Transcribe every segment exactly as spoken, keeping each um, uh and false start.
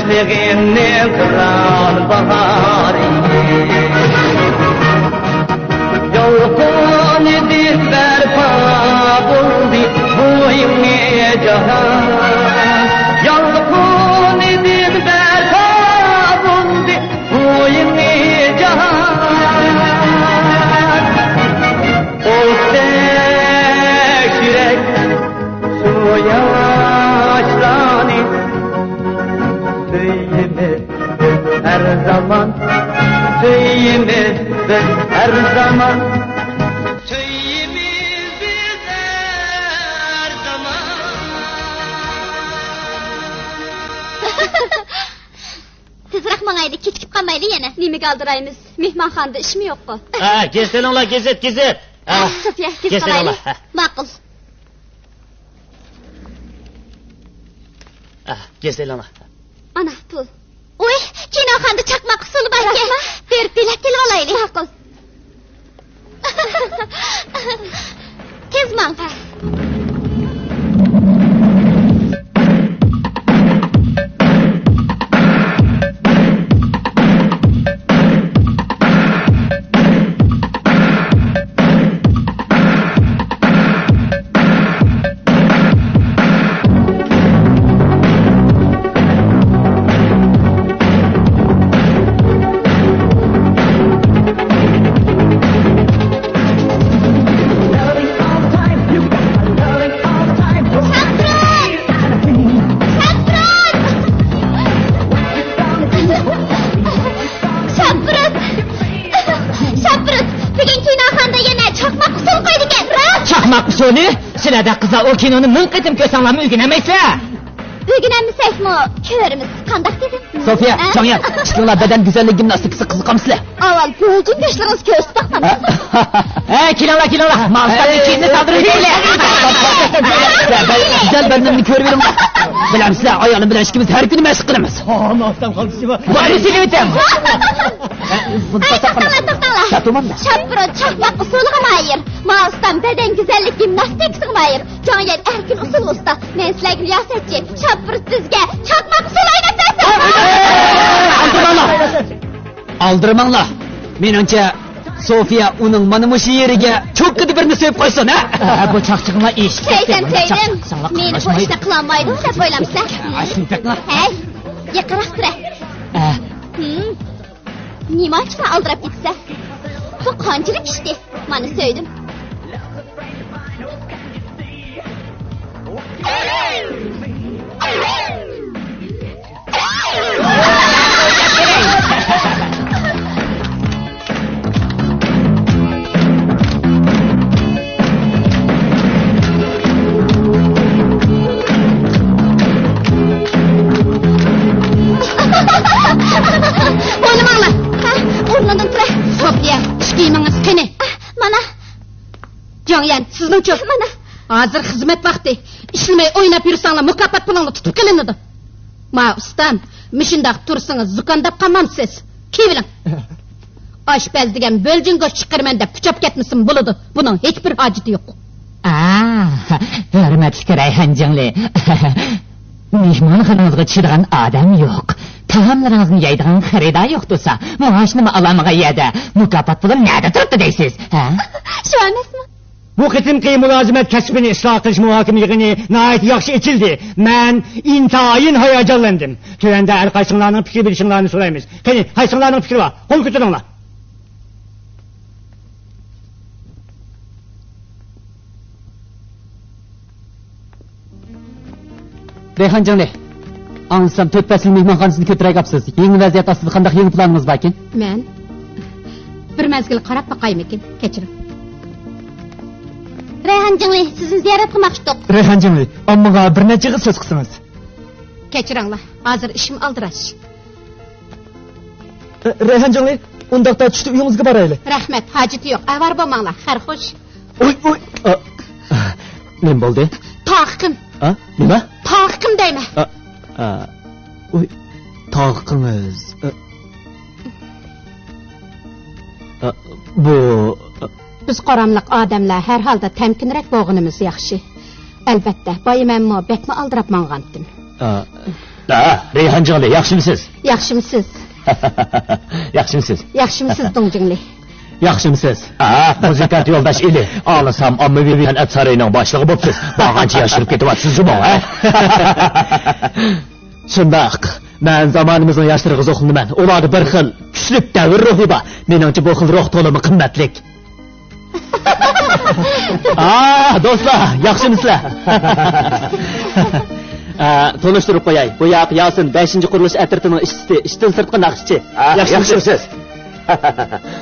بېغىمنى قىلار باھارى. يالقۇنىدىن بەرپا بولدى بۇ يېڭى جاھان. يالقۇنىدىن بەرپا بولدى بۇ يېڭى جاھان. ئوتتەك يۈرەك شۇ ياشلارنى سۆيىمىز ھەر زامان، سۆيىمىز بىز ھەر زامان، سۆيىمىز بىز ھەر زامان. تېزرەك ماڭايلى، كېچىكىپ قالمايلى يەنە. نېمىگە ئالدىرايمىز؟ مېھمانخانىدا ئىشمۇ يوققۇ. ھە، گېزىت ئېلىڭلار، گېزىت، گېزىت. ھە، سوفىيە، گېزىت ئالايلى. ھە. ماقۇل. ھە، گېزىت ئېلىڭلار. ئانا، پۇل. ۋۇي، كىنوخانىدا چاقماق ئۇسسۇلى باركەن. بېرىپ بېلەت ئېلىۋالايلى. ماقۇل. تېز ماڭ. شاپىرىت! شاپىرىت! شاپىرىت! بۈگۈن كىنوخانىدا يەنە چاقماق ئۇسسۇلى قويىدىكەن، راست؟ چاقماق ئۇسسۇلى؟ سىلەردەك قىزلار ئۇ كىنونى مىڭ قېتىم كۆرسەڭلارمۇ ئۆگىنەلمەيسىلەر. ئۆگىنەلمىسەكمۇ كۆرىمىز. قانداق دېدىم؟ سوفىيە، ھە؟ جاڭيەن، ئىككىڭلار بەدەن گۈزەللىك گىمناستىكىسىغا قىزىقامسىلەر؟ ئاۋۋال بۆلجۈڭ گۆشلىرىڭىزنى كۆرسىتىپ باقمامسىز؟ ھە، كېلىڭلار، كېلىڭلار. ماۋۇ ئىشلارنى كېيىننى سالدۇرۇۋېتەيلى. گۈزەل بەدىنىمنى كۆرۈۋېلىڭلار. بىلەمسىلەر، ئايالىم بىلەن ئىككىمىز ھەر كۈنى مەشىق قىلىمىز. ھا، ماختام قالدى. بارمۇ سېلىۋېتەم. ئاي، توختاڭلار، توختاڭلار. شاپىرىت چاقماق ئۇسسۇلىغا ماھىر. ماۋۇ ئۇستام بەدەن گۈزەللىك گىمناستىكىسىغا ماھىر. جاڭيەن ئەركىن ئۇسسۇل ئۇستا. مەن سىلەرگە رىياسەتچى. شاپىرىت بىزگە چاقماق ئۇسسۇلى ئويناپ بەرسۇن. ئالدىرىماڭلار. ئالدىرىماڭلار. مېنىڭچە، سوفىيە ئۇنىڭ مانا مۇشۇ يېرىگە چوككىدە بىرنى سۆيۈپ قويسۇن، ھە؟ ھە، بۇ چاقچىقىڭلار ئېشىپ كەتتى. سۆيدۈم، سۆيدۈم. مېنى بۇ ئىشنى قىلالمايدۇ دەپ ئويلامسىلەر؟ ھە، شۇنداقلا. ھەي، يېقىنراق تۇرە. ھە. ھىم. نېمانچىلا ئالدىراپ كېتىسەن؟ بۇ قانچىلىك ئىشتى؟ مانا سۆيدۈم. ئوينىماڭلار. ھە، ئورنۇڭدىن تۇرە. سوفىيە، ئىش كىيىمىڭىز قېنى؟ مانا. جاڭيەن، سىزنىڭچۇ؟ مانا. ھازىر خىزمەت ۋاقتى. ئىشلىمەي ئويناپ يۈرسەڭلار، مۇكاپات پۇلۇڭلار تۇتۇپ قېلىنىدۇ. ما ئۇستام، مۇشۇنداق تۇرسىڭىز زۇكامداپ قالمامسىز؟ كىيىۋېلىڭ. ئاشپەز دېگەن بۆلجۈڭ گۆش چىقىرىمەن دەپ كۈچەپ كەتمىسىمۇ بولىدۇ. بۇنىڭ ھېچبىر ھاجىتى يوق. ئا، ھۆرمەتلىك رەيھان جىڭلى. مېھمانخانىڭىزغا چۈشىدىغان ئادەم يوق. تائاملىرىڭىزنى يەيدىغان خېرىدار يوق تۇرسا، مۇئاشنىمۇ ئالالمىغان يەردە مۇكاپات پۇلۇم نەدە تۇرۇپتۇ دەيسىز، ھە؟ شۇ ئەمەسمۇ؟ بۇ قېتىمقى مۇلازىمەت كەسپىنى ئىسلاھ قىلىش مۇھاكىمە يىغىنى ناھايىتى ياخشى ئېچىلدى. مەن ئىنتايىن ھاياجانلاندىم. تۆۋەندە ھەر قايسىڭلارنىڭ پىكىر بېرىشىڭلارنى سورايمىز. قېنى، قايسىڭلارنىڭ پىكرى بار؟ قول كۆتۈرۈڭلار. رەيھان جىڭلى، ئاڭلىسام تۆت پەسىل مېھمانخانىسىنى كۆتۈرەك ئاپسىز. يېڭى ۋەزىيەت ئاستىدا قانداق يېڭى پىلانىڭىز باركىن؟ مەن بىر مەزگىل قاراپ باقايمىكىن؟ كەچۈرۈڭ. رەيھان جىڭلى، سىزنى زىيارەت قىلماقچىدۇق. رەيھان جىڭلى، ئاممىغا بىر نەچچە ئېغىز سۆز قىلسىڭىز. كەچۈرۈڭلار، ھازىر ئىشىم ئالدىراش. ئە، رەيھان جىڭلى، ئۇنداقتا چۈشتە ئۆيىڭىزگە بارايلى. رەھمەت، ھاجىتى يوق، ئاۋارە بولماڭلار، خەير خوش. ئۇي، ئۇي. ئا، نېمە بولدى؟ تاغىقىم. ئا، نېمە؟ تاغىقىم دەيمەن. ئا، ئا، ئۇي، تاغىقىڭىز. ئا، ئا، بۇ، ئا، بىز قوراملىق ئادەملەر ھەر ھالدا تەمكىنرەك بولغىنىمىز ياخشى. ئەلۋەتتە، بايا مەنمۇ بەكمۇ ئالدىراپ ماڭغانتىم. ئا، ھە، رەيھان جىڭلى، ياخشىمۇسىز؟ ياخشىمۇسىز؟ ياخشىمۇسىز؟ ياخشىمۇسىز، دۇڭ جىڭلى؟ ياخشىمۇسىز؟ ھە، مۇزىكانت يولداش ئىلى. ئاڭلىسام، ئاممىۋى سەنئەت سارىيىنىڭ باشلىقى بوپسىز. بارغانچە ياشىرىپ كېتىۋاتىسىز جۇمۇ، ھە؟ شۇنداق. مەن زامانىمىزنىڭ ياشلىرىغا زوقلىنىمەن. ئۇلاردا بىر خىل كۈچلۈك دەۋر روھى بار. مېنىڭچە، بۇ خىل روھ تولىمۇ قىممەتلىك. ئا، دوستلار، ياخشىمۇسىلەر؟ ئا، تونۇشتۇرۇپ قوياي. بۇ ياق ياسىن، بەشىنچى قۇرۇلۇش ئەترىتىنىڭ ئىشچىسى، ئىشتىن سىرتقى ناخشىچى. ئا، ياخشىمۇسىز؟ ياخشىمۇسىز؟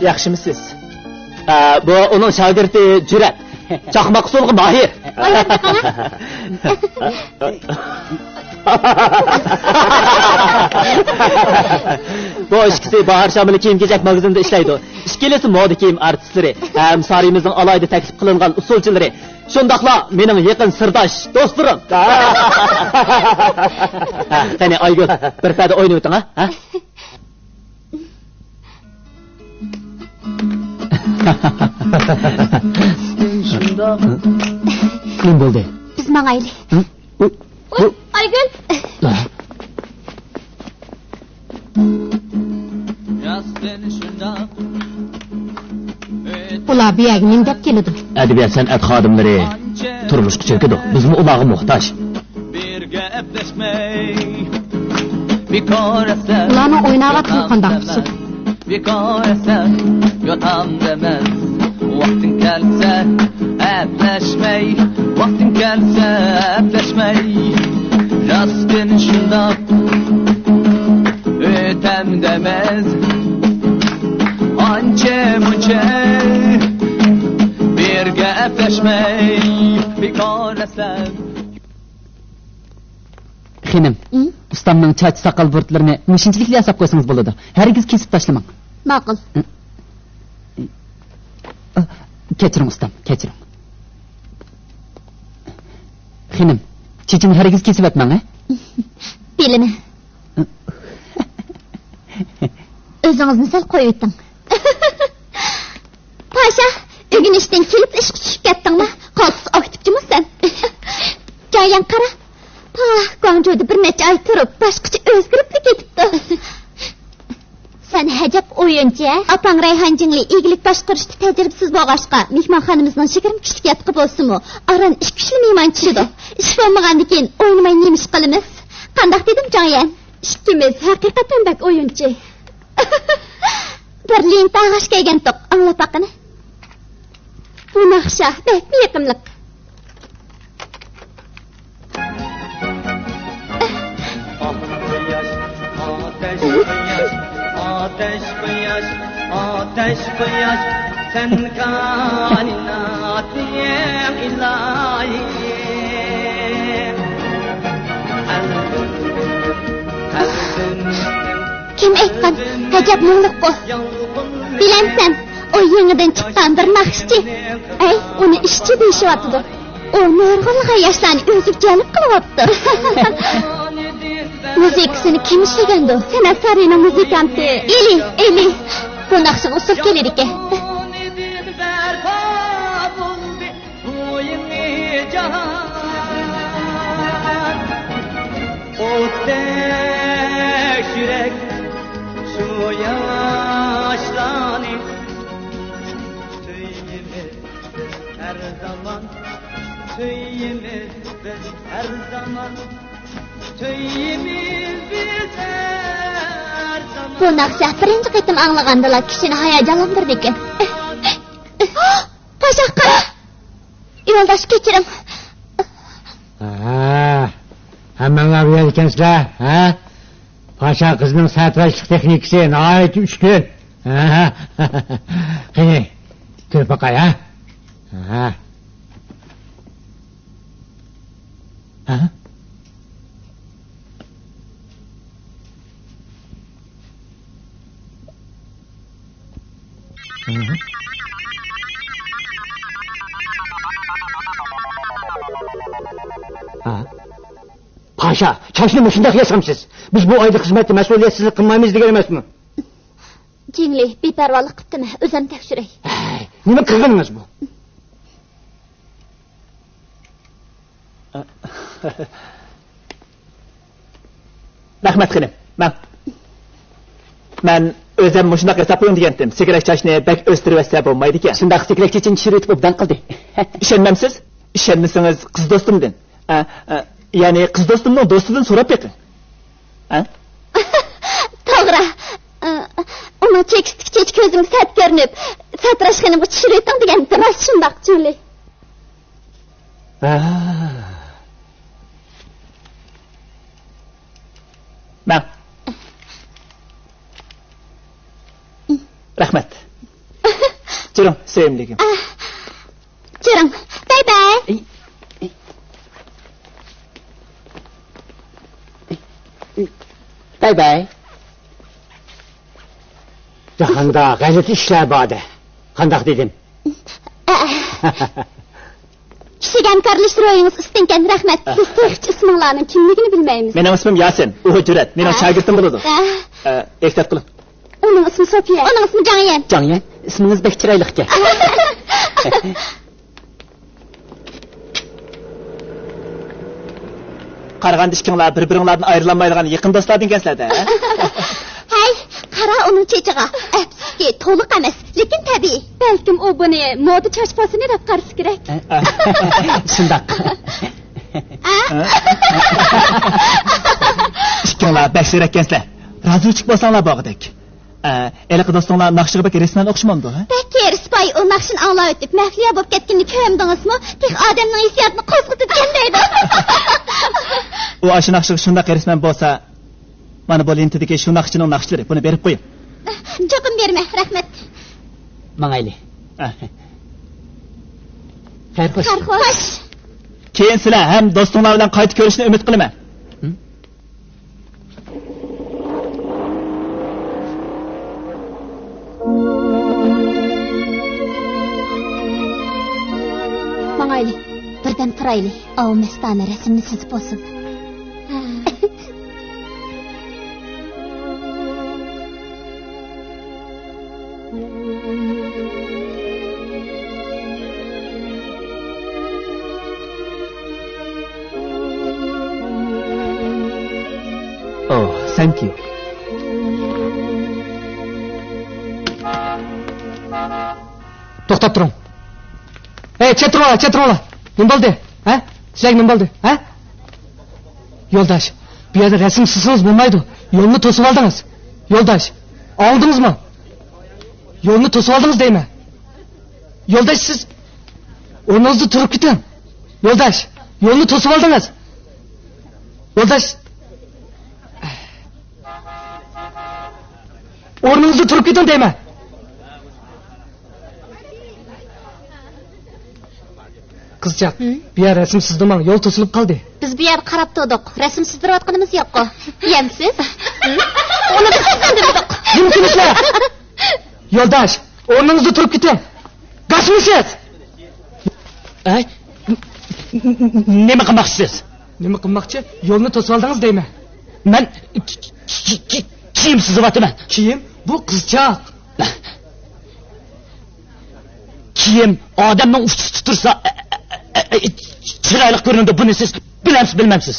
ياخشىمۇسىز؟ ئا، بۇ ئۇنىڭ شاگىرتى جۈرئەت. چاقماق ئۇسسۇلغا ماھىر. بۇ ئىككىسى باھار شامىلى كىيىم-كېچەك ماگىزىنىدا ئىشلەيدۇ. ئىككىلىسى مودا كىيىم ئارتىسلىرى ھەم سارىيىمىزنىڭ ئالاھىدە تەكلىپ قىلىنغان ئۇسسۇلچىلىرى. شۇنداقلا مېنىڭ يېقىن سىرداش، دوستلىرىم. ھە، قېنى ئايگۈل، بىر پەدە ئوينىۋېتىڭ، ھە؟ ھە؟ نېمە بولدى؟ بىز ماڭايلى. ھە؟ ئۇ، ئۇ. ئايگۈل! ئۇلار بۇ يەرگە نېمە دەپ كېلىدۇ؟ ئەدەبىيات سەنئەت خادىملىرى تۇرمۇشقا چۆكىدۇ. بىزمۇ ئۇلارغا موھتاج. بىر گەپلەشمەي، بىكار ئەسەر. ئۇلارنىڭ ئويناۋاتقىنى قانداق ئۇسۇل؟ بىكار ئەسەر يوتام دېمەس، ۋاقتىڭ كەلسە ئەپلەشمەي، ۋاقتىڭ كەلسە ئەپلەشمەي، راستىن شۇنداق ئۆتەم دېمەس، ئانچە مۇنچە بىر گەپلەشمەي، بىكار ئەسەر. خېنىم، ھە؟ ئۇستامنىڭ چاچ ساقال بۇرۇتلىرىنى مۇشۇنچىلىكلا ياساپ قويسىڭىز بولىدۇ. ھەرگىز كېسىپ تاشلىماڭ. ماقۇل. ھە؟ ئا، كەچۈرۈڭ ئۇستام، كەچۈرۈڭ. خېنىم، چېچىنى ھەرگىز كېسىۋەتمەڭ، ھە؟ بىلىمەن. ئۆزىڭىزنى سەل قويۇۋېتىڭ. پاشا، ئۆگىنىشتىن كېلىپ ئىشقا چۈشۈپ كەتتىڭما؟ قالتىس ئاكتىپچىمۇ سەن؟ جايەن قارا. پاھ، گۇاڭجۇدا بىر نەچچە ئاي تۇرۇپ، باشقىچە ئۆزگىرىپلا كېتىپتۇ. سەن ئەجەب ئويۇنچى، ھە؟ ئاپاڭ رەيھان جىڭلى ئىگىلىك باشقۇرۇشتا تەجرىبىسىز بولغاچقا، مېھمانخانىمىزنىڭ يىگىرمە كىشىلىك ياتىقى بولسىمۇ، ئاران ئىككى ئۈچلا مېھمان چۈشىدۇ. ئىش بولمىغاندىكىن ئوينىماي نېمە ئىش قىلىمىز؟ قانداق دېدىم، جاڭيەن؟ ئىككىمىز ھەقىقەتەن بەك ئويۇنچى. بىر لېنتا ئاغاچ كەلگەنتۇق، ئاڭلاپ باققىنە. بۇ ناخشا بەكمۇ يېقىملىق. ئاھ، قۇياش، ئاتەش، قۇياش، ئاتەش، قۇياش، ئاتەش، قۇياش، سەن كائىناتنىڭ ئىلاھى. قەلبىم، قەلبىم. كىم ئېيتقان؟ ئەجەب مۇڭلۇققۇ. بىلەمسەن، ئۇ يېڭىدىن چىققان بىر ناخشىچى. ئەي، ئۇنى ئىشچى دېيىشىۋاتىدۇ. ئۇ نۇرغۇنلىغان ياشلارنى ئۆزىگە جەلپ قىلىۋاپتۇ. مۇزىكىسىنى كىم ئىشلىگەندۇ؟ سەنئەت سارىيىنىڭ مۇزىكانتى. ئېلى، ئېلى. بۇ ناخشىغا ئۇسسۇل كېلىدىكەن. بۇ يېڭى جاھان، ئوتتەك يۈرەك شۇ ياشلارنى. سۆيىمىز بىز ھەر زامان، سۆيىمىز بىز ھەر زامان، سۆيىمىز بىز ھەر زامان. بۇ ناخشا بىرىنچى قېتىم ئاڭلىغاندىلا كىشىنى ھاياجانلاندۇرىدىكەن. پاشا، قارا! يولداش، كەچۈرۈڭ. ھە، ھەممەڭلار بۇ يەردە ئىكەنسىلەر، ھە؟ پاشا قىزنىڭ سەرپەرەشلىك تېخنىكىسى ناھايىتى ئۈستۈن. ھە. قېنى، كۆرۈپ باقاي، ھە؟ ھە. ھە؟ ھە؟ پاشا، چاچنى مۇشۇنداق ياسامسىز؟ بىز بۇ ئايدا خىزمەتتە مەسئۇلىيەتسىزلىك قىلمايمىز دېگەن ئەمەسمۇ؟ جىڭلى بىپەرۋالىق قىپتىمەن، ئۆزۈم تەكشۈرەي. ھەي، نېمە قىلغىنىڭىز بۇ؟ رەھمەت خېنىم، مەن، مەن ئۆزۈم مۇشۇنداق ياساپ قويۇڭ دېگەنتىم، سىگرەك چاچنى بەك ئۆستۈرۈۋەتسە بولمايدىكەن. شۇنداق، سىگرەك چېچىنى چىشۇرۇۋېتىپ ئوبدان قىلدى. ئىشەنمەمسىز؟ ئىشەنمىسىڭىز قىز دوستۇمدىن، ئە، ئە، يەنى قىز دوستۇمنىڭ دوستىدىن سوراپ بېقىڭ. ھە؟ توغرا. ئۇنىڭ چېكىستىكى چېچى كۆزۈمگە سەت كۆرۈنۈپ، ساتىراش خېنىمغا چۈشۈرۈۋېتىڭ دېگەنتىم، راست شۇنداق، جۇلى. ھە. ماڭ. رەھمەت. جۈرۈڭ، سۆيۈملۈكۈم. جۈرۈڭ. باي باي. باي باي. جاھاندا غەلىتە ئىشلار بار-دە. قانداق دېدىم؟ ئىشلىگەن كارلىش روھىڭىز ئۈستۈنكەن، رەھمەت. بىز تېخىچە ئىسمىڭلارنىڭ كىملىكىنى بىلمەيمىز. مېنىڭ ئىسمىم ياسىن، ئۇ ھۆجرەت، مېنىڭ شاگىرتىم بولىدۇ. ئە، ئېھتىيات قىلىڭ. ئۇنىڭ ئىسمى سوفىيە. ئۇنىڭ ئىسمى جاڭيەن. جاڭيەن، ئىسمىڭىز بەك چىرايلىقكەن. قارىغاندا ئىككىڭلار بىر-بىرىڭلاردىن ئايرىلالمايدىغان يېقىن دوستلاردىن ئىكەنسىلەر-دە، ھە؟ ھەي، قارا ئۇنىڭ چېچىغا. ئەپسۇسكى، تولۇق ئەمەس، لېكىن تەبىئىي. بەلكىم ئۇ بۇنى مودا چاچ پاسونى دەپ قارىسا كېرەك. شۇنداق. ئىككىڭلار بەك زېرەككەنسىلەر. رازى چىقىپ بولساڭلار بولغۇدەك. ئە، ھېلىقى دوستۇڭلار ناخشىغا بەك ھېرىسمەن ئوخشىمامدۇ، ھە؟ بەك ھېرىسپاي، ئۇ ناخشىنى ئاڭلاۋېتىپ مەھلىيا بولۇپ كەتكىنىنى كۆرمىدىڭىزمۇ؟ تېخى ئادەمنىڭ ھېسسىياتىنى قوزغىتىدىكەن دەيدۇ. ئۇ ئاشۇ ناخشىغا شۇنداق ھېرىسمەن بولسا، مانا بۇ لېنتىدىكى شۇ ناخشىچىنىڭ ناخشىلىرى، بۇنى بېرىپ قويۇڭ. چوقۇم بېرىمەن، رەھمەت. ماڭايلى. ئە. خەير خوش. خەير خوش. كېيىن سىلەر ھەم دوستۇڭلار بىلەن قايتا كۆرۈشۈشنى ئۈمىد قىلىمەن. ھە؟ ماڭايلى، بىردەم تۇرايلى. ئاۋۇ مەستانە رەسىمنى سىزىپ بولسۇن. Oh, thank you. توختاپ تۇرۇڭ. ھەي، چەت تۇرۇڭلار، چەت تۇرۇڭلار. نېمە بولدى؟ ھە؟ سىلەرگە نېمە بولدى؟ ھە؟ يولداش، بۇ يەردە رەسىم سىزسىڭىز بولمايدۇ. يولنى توسۇۋالدىڭىز. يولداش، ئاڭلىدىڭىزمۇ؟ يولنى توسۇۋالدىڭىز دەيمەن. يولداش، سىز ئورنىڭىزدا تۇرۇپ كېتىڭ. يولداش، يولنى توسۇۋالدىڭىز. يولداش، ئورنىڭىزدا تۇرۇپ كېتىڭ دەيمەن. قىزچاق، ھىم؟ بۇ يەر رەسىم سىزدۇرماڭ، يول توسۇلۇپ قالدى. بىز بۇ يەردە قاراپ تۇردۇق، رەسىم سىزدۇرۇۋاتقىنىمىز يوققۇ. يەمسىز؟ ھىم؟ ئۇنى بىز سىزدۇردۇق. نېمە كۈلۈشلەر؟ يولداش، ئورنىڭىزدا تۇرۇپ كېتىڭ. قاچمىسىز! ئەي، نېمە قىلماقچىسىز؟ نېمە قىلماقچى؟ يولنى توسۇۋالدىڭىز دەيمەن. مەن كىيىم سىزىۋاتىمەن. كىيىم؟ بۇ قىزچاق. كىيىم ئادەمنىڭ ئۇچىسى تۇتۇرسا، ئە، ئە، ئە، ئە، چىرايلىق كۆرۈنىدۇ. بۇنى سىز بىلەمسىز، بىلمەمسىز؟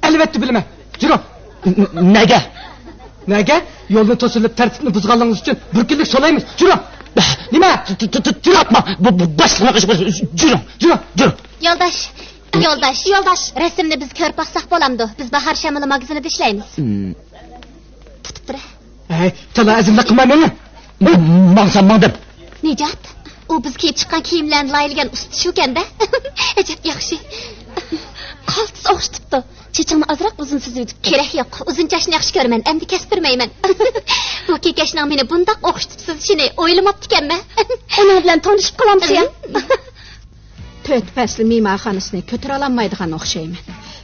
ئەلۋەتتە بىلىمەن. جۈرۈڭ. ن-، ن-، نەگە؟ نەگە؟ يولنى توسۇلۇپ تەرتىپنى بۇزغانلىقىڭىز ئۈچۈن بىر كۈنلۈك سولايمىز. جۈرۈڭ. نېمە؟ ت-، ت-، ت-، تۇرۇۋاتما. بۇ، بۇ باشلىقنىڭ ئىشى بولسا. جۈرۈڭ. جۈرۈڭ. جۈرۈڭ. يولداش، يولداش، يولداش. رەسىمنى بىز كۆرۈپ باقساق بولامدۇ؟ بىز باھار شامىلى ماگىزىنىدا ئىشلەيمىز. ھىم. تۇتۇپ تۇرە. ھەي، تالا ئەزىملىك قىلما مېنى. ماڭسام ماڭدىم. نىجات، ئۇ بىز كىيىپ چىققان كىيىملەرنى لايىھىلىگەن ئۇستا شۇكەن-دە. ئەجەب ياخشى. قالتىس ئوخشىتىپتۇ. چېچىڭنى ئازراق ئۇزۇن سىزىۋېتىپتۇ. كېرەك يوق، ئۇزۇن چاچنى ياخشى كۆرىمەن، ئەمدى كەستۈرمەيمەن. بۇ كېكەچنىڭ مېنى بۇنداق ئوخشىتىپ سىزىشىنى ئويلىماپتىكەنمەن. ئۇنىڭ بىلەن تونۇشۇپ قالامسىز يا؟ تۆت پەسلى مېھمانخانىسىنى كۆتۈرەلمەيدىغان ئوخشايمەن.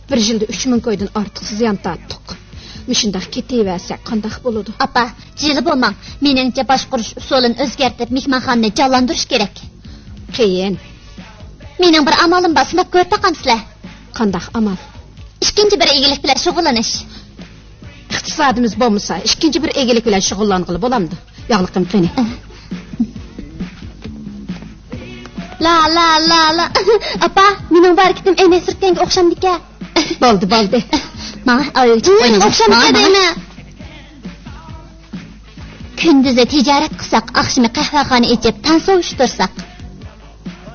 بىر يىلدا ئۈچ مىڭ كويدىن ئارتۇق زىيان تارتتۇق. مۇشۇنداق كېتىۋەرسەك قانداق بولىدۇ؟ ئاپا، جىلە بولماڭ. مېنىڭچە، باشقۇرۇش ئۇسۇلىنى ئۆزگەرتىپ، مېھمانخانىنى جانلاندۇرۇش كېرەك. قىيىن. مېنىڭ بىر ئامالىم بار، سىناپ كۆرۈپ باقامسىلەر؟ قانداق ئامال؟ ئىككىنچى بىر ئىگىلىك بىلەن شۇغۇللىنىش. ئىقتىسادىمىز بولمىسا، ئىككىنچى بىر ئىگىلىك بىلەن شۇغۇللانغىلى بولامدۇ؟ ياغلىقىم قېنى؟ لا، لا، لا، لا. ئاپا، مېنىڭ بۇ ھەرىكىتىم ئەينەك سۈرتكەنگە ئوخشامدىكەن؟ بولدى، بولدى. ماڭا ئايۇ چىقىپ ئوينايلى. ئوخشامدۇ دەيمەن. كۈندۈزى تىجارەت قىلساق، ئاخشىمى قەھۋەخانا ئېچىپ، تانسا ئۇيۇشتۇرساق.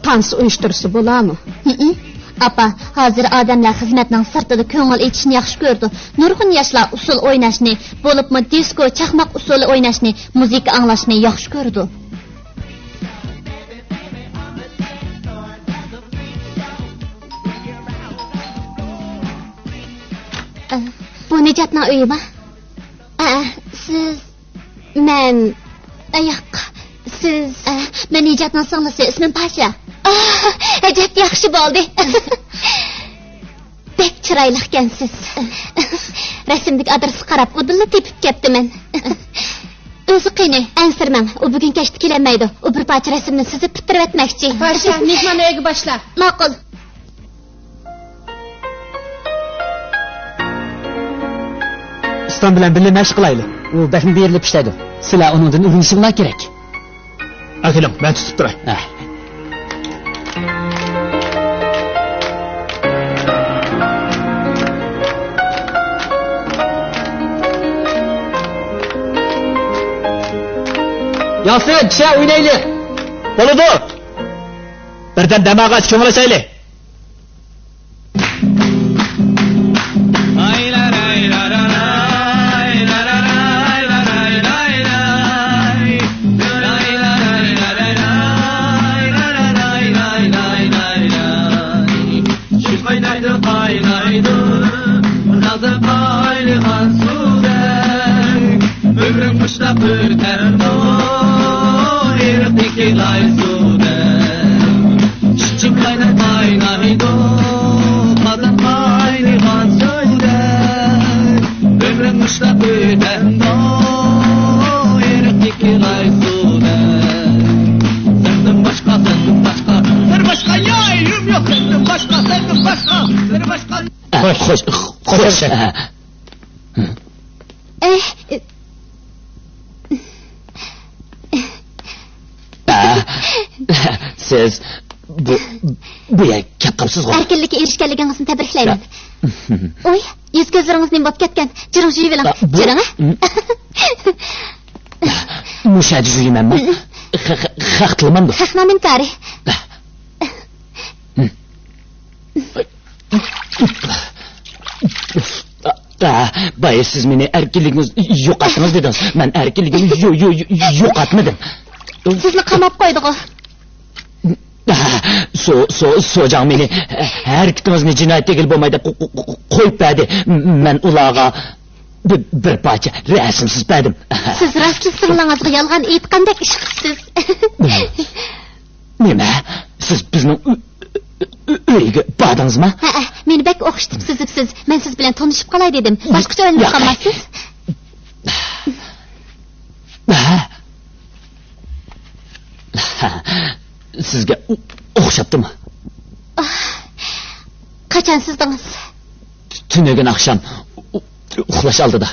تانسا ئۇيۇشتۇرسا بولامۇ؟ ھىم. ئاپا، ھازىر ئادەملەر خىزمەتنىڭ سىرتىدا كۆڭۈل ئېچىشنى ياخشى كۆرىدۇ. نۇرغۇن ياشلار ئۇسسۇل ئويناشنى، بولۇپمۇ دىسكو، چاقماق ئۇسسۇلى ئويناشنى، مۇزىكا ئاڭلاشنى ياخشى كۆرىدۇ. ئە، بۇ نىجاتنىڭ ئۆيىما؟ ئە، سىز، مەن، ئە، ياق، سىز. ئە، مەن نىجاتنىڭ سىڭلىسى، ئىسمىم پاشا. ئا، ئەجەب ياخشى بولدى. بەك چىرايلىقكەنسىز. رەسىمدىكى ئادرېسقا قاراپ ئۇدۇللا تېپىپ كەپتىمەن. ئۆزى قېنى، ئەنسىرىمەڭ، ئۇ بۈگۈن كەچتە كېلەلمەيدۇ. ئۇ بىر پارچە رەسىمنى سىزىپ پۈتتۈرۈۋەتمەكچى. پاشا، مېھمان ئۆيگە باشلا. ماقۇل. ئۇستام بىلەن بىللە مەشىق قىلايلى. ئۇ بەكمۇ بېرىلىپ ئىشلەيدۇ. سىلەر ئۇنىڭدىن ئۆگىنىشىڭلار كېرەك. ئەكېلىڭ، مەن تۇتۇپ تۇراي. ھە. ياسىن، چۈشە ئوينايلى. بولىدۇ. بىردەم دەم ئالغاچ كۆڭۈل ئاچايلى. قاينايدۇ، قاينايدۇ، داغدا قاينىغان سۇدەك. ئۆمرۈم مۇشۇنداق ئۆتەمدۇ، ئېرىقتىكى لاي سۇدەك. ئىچىم قايناپ قاينايدۇ، قازان قاينىغان سۇدەك. ئۆمرۈم مۇشۇنداق ئۆتەمدۇ، ئېرىقتىكى لاي سۇدەك. سەندىن باشقا، سەندىن باشقا، سەندىن باشقا يارىم يوق، سەندىن باشقا، سەندىن باشقا، سەندىن باشقا. خوش، خوش، خوش. ئە، سىز بۇ، بۇ يەرگە كەپ قاپسىزغۇ؟ ئەركىنلىككە ئېرىشكەنلىكىڭىزنى تەبرىكلەيمەن. يا. ئوي، يۈز-كۆزلىرىڭىز نېمە بولۇپ كەتكەن؟ جىرىڭ جۇيۇۋېلىڭ. ئا، بۇ، جىرىڭ. مۇشۇ يەردە جۇيىمەنمۇ؟ خە-، خە-، خەق تىلىمەنمۇ؟ خەقنىڭ نېمىكارى؟ ئا، بايا سىز مېنى ئەركىنلىكىڭىزنى يوقاتتىڭىز دېدىڭىز. مەن ئەركىنلىكىمنى يو-، يو-، يو-، يوقاتمىدىم. سىزنى قاماپ قويدىغۇ. سو-، سو-، سوجاڭ مېنى ھەرىكىتىڭىزنى جىنايەتكە ئىگىلى بولماي دەپ قو-، قو-، قو-، قويۇپ بەردى. مەن ئۇلارغا بىر، بىر پارچە رەسىم سىزىپ بەردىم. سىز راستلا سىڭلىڭىزغا يالغان ئېيتقاندەك ئىش قىپسىز. نېمە؟ سىز بىزنىڭ ئۆ-، ئۆ-، ئۆيگە باردىڭىزمۇ؟ ھەئە، مېنى بەك ئوخشىتىپ سىزىپسىز. مەن سىز بىلەن تونۇشۇپ قالاي دېدىم. باشقىچە ئويلىنىپ قالماسسىز؟ ھە؟ سىزگە ئو-، ئوخشاپتىمۇ؟ ئاھ، قاچان سىزدىڭىز؟ تۈنۈگۈن ئاخشام ئۇ-، ئۇخلاش ئالدىدا.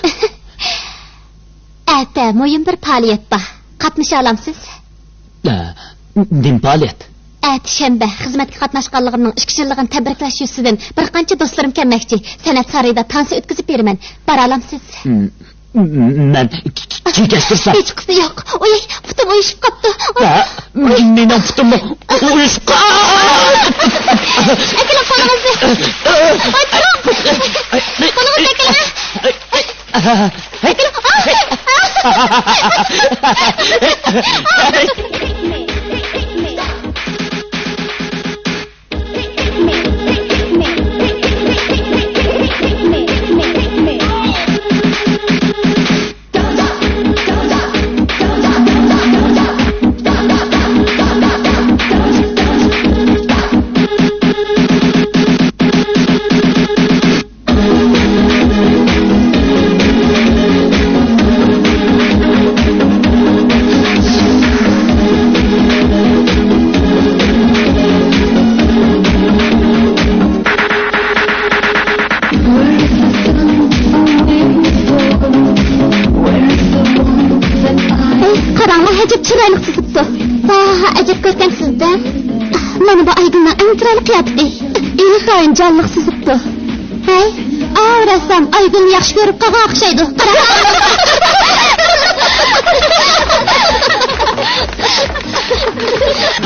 ئەتە مۇھىم بىر پائالىيەت بار. قاتنىشالامسىز؟ ئە، نېمە پائالىيەت؟ ئەتە شەنبە، خىزمەتكە قاتناشقانلىقىمنىڭ ئىككى يىللىقىنى تەبرىكلەش يۈزىسىدىن بىر قانچە دوستلىرىم كەلمەكچى. سەنئەت سارىيىدا تانسا ئۆتكۈزۈپ بېرىمەن. بارالامسىز؟ م-، م-، مەن كېچىكتۈرسەم. ھېچقىسى يوق. ئۇي، پۇتۇم ئۇيۇشۇپ قاپتۇ. ھە؟ مېنىڭ پۇتۇممۇ ئۇيۇشۇپ قا-، ئەكېلىڭ قولىڭىزنى. ئاي، تۇرۇڭ. قولىڭىزنى ئەكېلىڭ. قاراڭلار، ئەجەب چىرايلىق سىزىپتۇ. ۋاھ، ئەجەب كۆركەمسىز-دە. مانا بۇ ئايگۈلنىڭ ئەڭ چىرايلىق قىياپىتى. ئېنىقايىن جانلىق سىزىپتۇ. ئەي، ئاۋۇ رەسسام ئايگۈلنى ياخشى كۆرۈپ قالغان ئوخشايدۇ. قارا.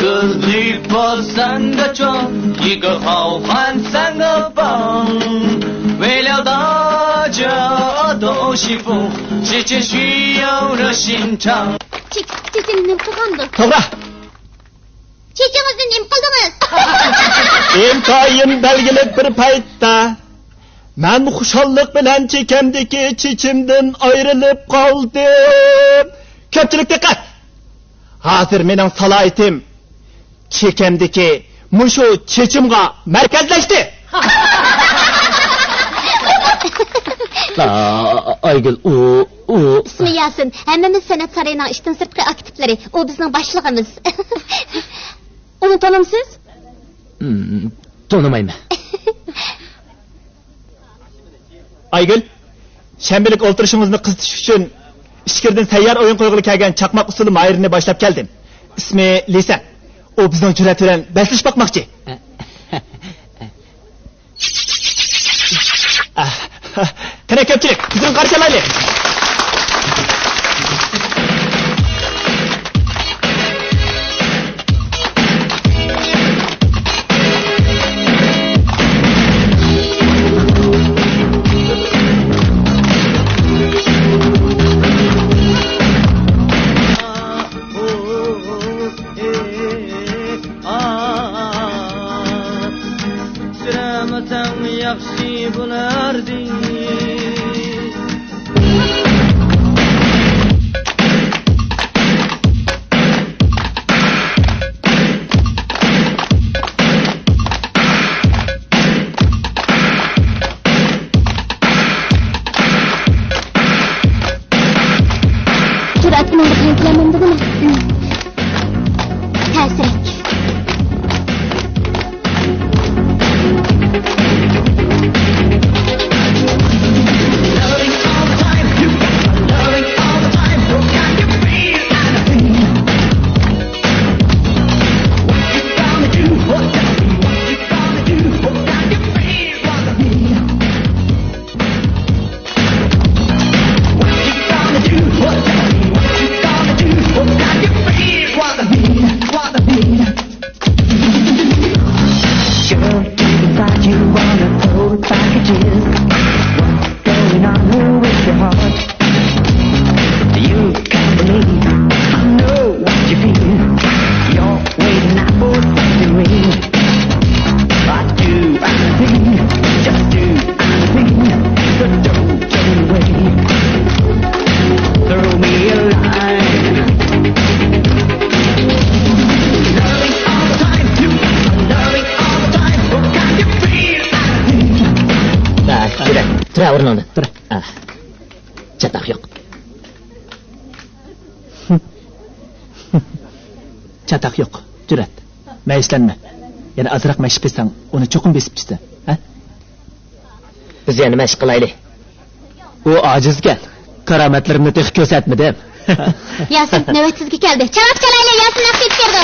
可以把三个庄，一个好汉三个帮，为了大家都幸福，时间需要热心肠。 چېچىڭىزنى نېمە قىلغاندۇ؟ توغرا. چېچىڭىزنى نېمە قىلدىڭىز؟ ئىنتايىن بەلگىلىك بىر پەيتتە مەن خۇشاللىق بىلەن چېكەمدىكى چېچىمدىن ئايرىلىپ قالدىم. كۆپچىلىك دىققەت! ھازىر مېنىڭ سالاھىيىتىم چېكەمدىكى مۇشۇ چېچىمغا مەركەزلەشتى. ئايگۈل، ئۇ، ئۇ. ئىسمى ياسىن. ھەممىمىز سەنئەت سارىيىنىڭ ئىشتىن سىرتقى ئاكتىپلىرى. ئۇ بىزنىڭ باشلىقىمىز. ئۇنى تونۇمسىز؟ م، تونۇمايمەن. ئايگۈل، شەنبىلىك ئولتۇرۇشىڭىزنى قىزىتىش ئۈچۈن ئىچكىرىدىن تەييار ئويۇن قويغىلى كەلگەن چاقماق ئۇسسۇلى ماھىرىنى باشلاپ كەلدىم. ئىسمى لىسەن. ئۇ بىزنىڭ جۈرئەت بىلەن بەسلىشىپ باقماقچى. قېنى، كۆپچىلىك، بىزنى قارشى ئالايلى. ئاھ، سۈرەمسەن ياخشى بۇلاردىن. جۈرئەت ئۇنىڭغا تەڭ كېلەلمەمدىغۇ نېمە؟ تەسرەك. Girl, you decide you wanna pull the packages. What's going on? Who is your heart? You can't believe. I know what you feel. You're waiting out for something real. But do anything, just do anything. But don't turn away. Throw me a line. Loving all the time, you loving all the time. What kind of feel I feel? ئا، تۇرە، تۇرە ئورنۇڭدىن. تۇرە. ئا. چاتاق يوق. چاتاق يوق. جۈرئەت. مەيۈسلەنمە. يەنە ئازراق مەشىق قىلساڭ، ئۇنى چوقۇم بېسىپ چۈشىسەن. ھە؟ بىز يەنە مەشىق قىلايلى. ئۇ ئاجىزكەن. كارامەتلىرىمنى تېخى كۆرسەتمىدىم. ياسىن، نۆۋەت سىزگە كەلدى. چاۋاك چالايلى، ياسىن ناخشا ئېيتىپ بېرىدۇ.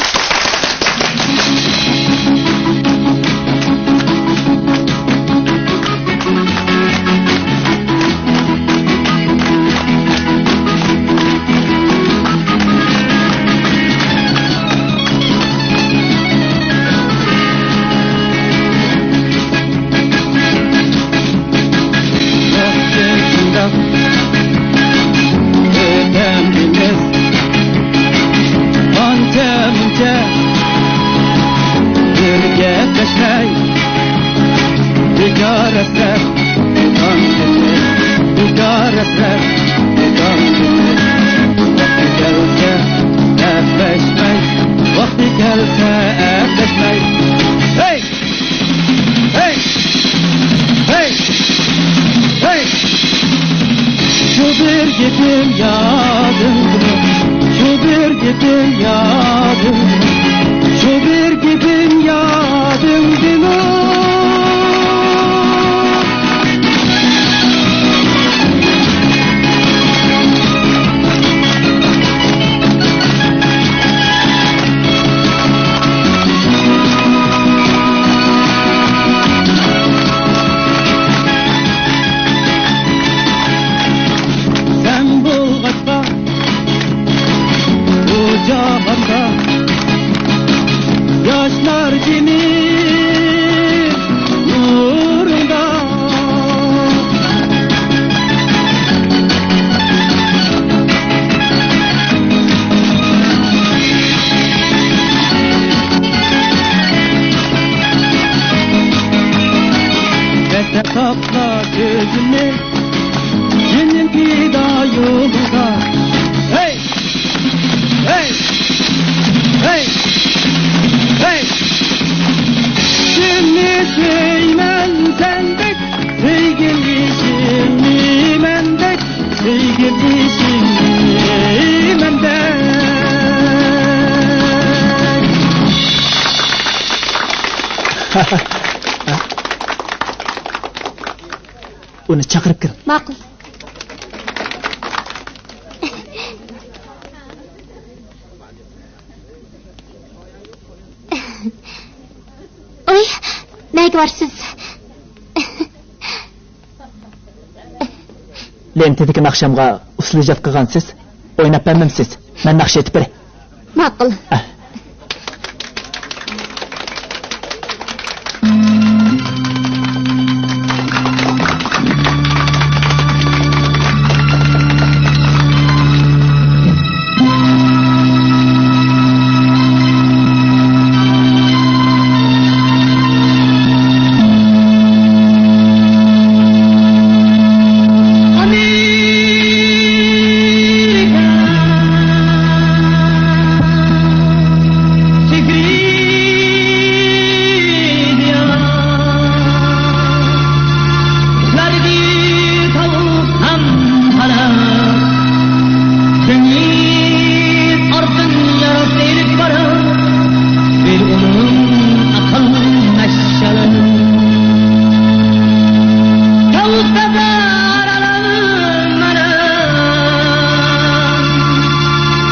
سۆيىمەن سەندەك سۆيگۈ ئىشىمنى مەندەك، سۆيگۈ ئىشىمنى مەندەك. ئۇنى چاقىرىپ كىر. ماقۇل. ئۇي، نەگە بارسىز؟ لېنتىدىكى ناخشامغا ئۇسسۇل ئىجاد قىلغانسىز. ئويناپ بەرمەمسىز؟ مەن ناخشا ئېيتىپ بېرەي. ماقۇل. ئە.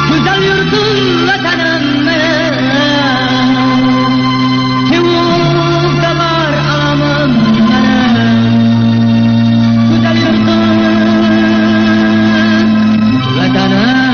گۈزەل يۇرتۇم، ۋەتىنىم مېنىڭ، تېۋىپتا بار ئامان مېنىڭ. گۈزەل يۇرتۇم، ۋەتىنىم مېنىڭ.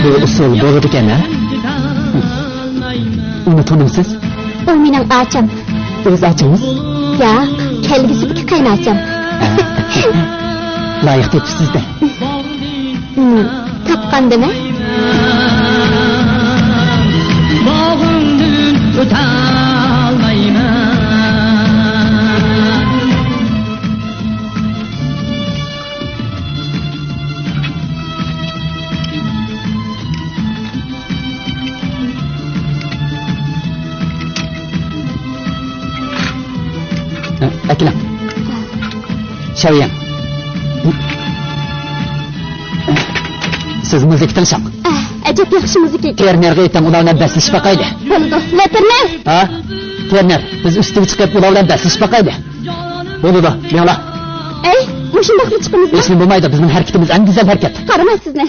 بۇ ئۇسسۇل بولىدىكەن، ھە؟ ئۇنى تونۇمسىز؟ ئۇ مېنىڭ ئاچام. ئۆز ئاچىڭىز؟ ياق، كەلگۈسىدىكى قېيىنئاچام. لايىق تېپىپسىز-دە. ھىم، تاپقاندىمۇ؟ باغرىڭدىن ئۆتەلمەيمەن. ئەكېلىڭ. شاۋيەن. سىز مۇزىكا تىڭشاڭ. ئەھ، ئەجەب ياخشى مۇزىكا ئىكەن. تېرنېرغا ئېيتىڭ، ئۇلار بىلەن بەسلىشىپ باقايلى. بولىدۇ. لېتېرنېر! ھا؟ تېرنېر، بىز ئۈستىگە چىقىپ، ئۇلار بىلەن بەسلىشىپ باقايلى. بولىدۇ، مېڭىڭلار. ئەي، مۇشۇنداقلا چىقىمىزمۇ؟ ھېچنېمە بولمايدۇ، بىزنىڭ ھەرىكىتىمىز ئەڭ گۈزەل ھەرىكەت. قارىماي سىزنى.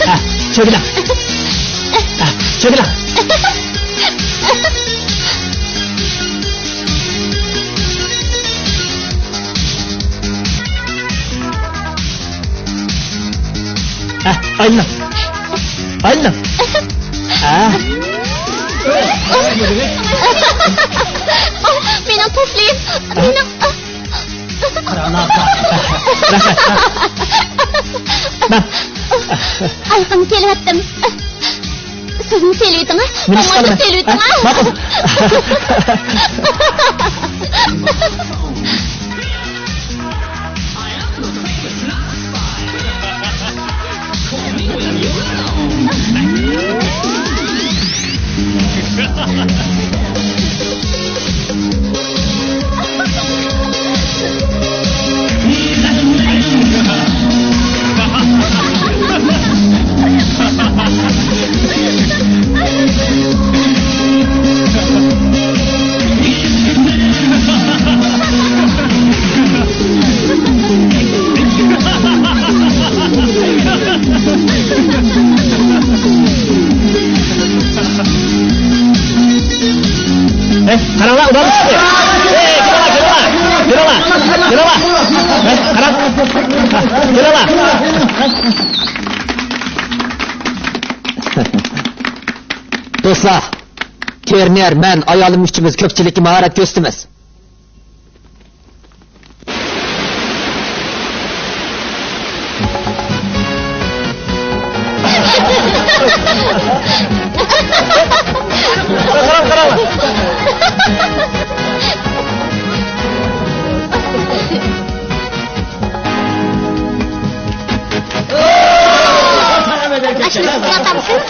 ھە، چۆگىلەڭ. ھە، چۆگىلەڭ. ھە، ئايلىنىڭ. ئايلىنىڭ. ھە؟ مېنىڭ تەسلىيىم، مېنىڭ. ئايىقىم كېلىۋەتتىم. سىزمۇ كېلىۋېتىڭ، نېمە ئىش قىلىمەن؟ كېلىۋېتىڭ. ھە؟ ماقۇل. ھەي، قاراڭلار، ئۇلار چىقتى. ھەي، كېلىڭلار، كېلىڭلار. كېلىڭلار. كېلىڭلار. ھەي، قاراڭ. كېلىڭلار. دوستلار، ترېنېر، مەن، ئايالىم ئۈچىمىز كۆپچىلىككە ماھارەت كۆرسىتىمىز. ئاشۇنى قىلىۋاتامسىز؟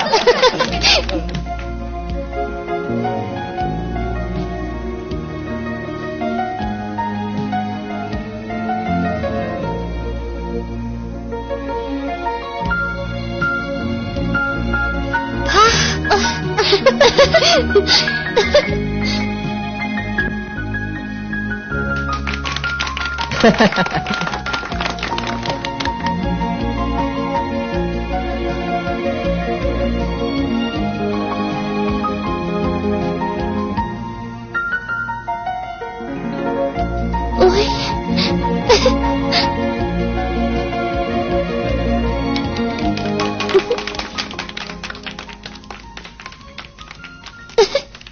ئۇي.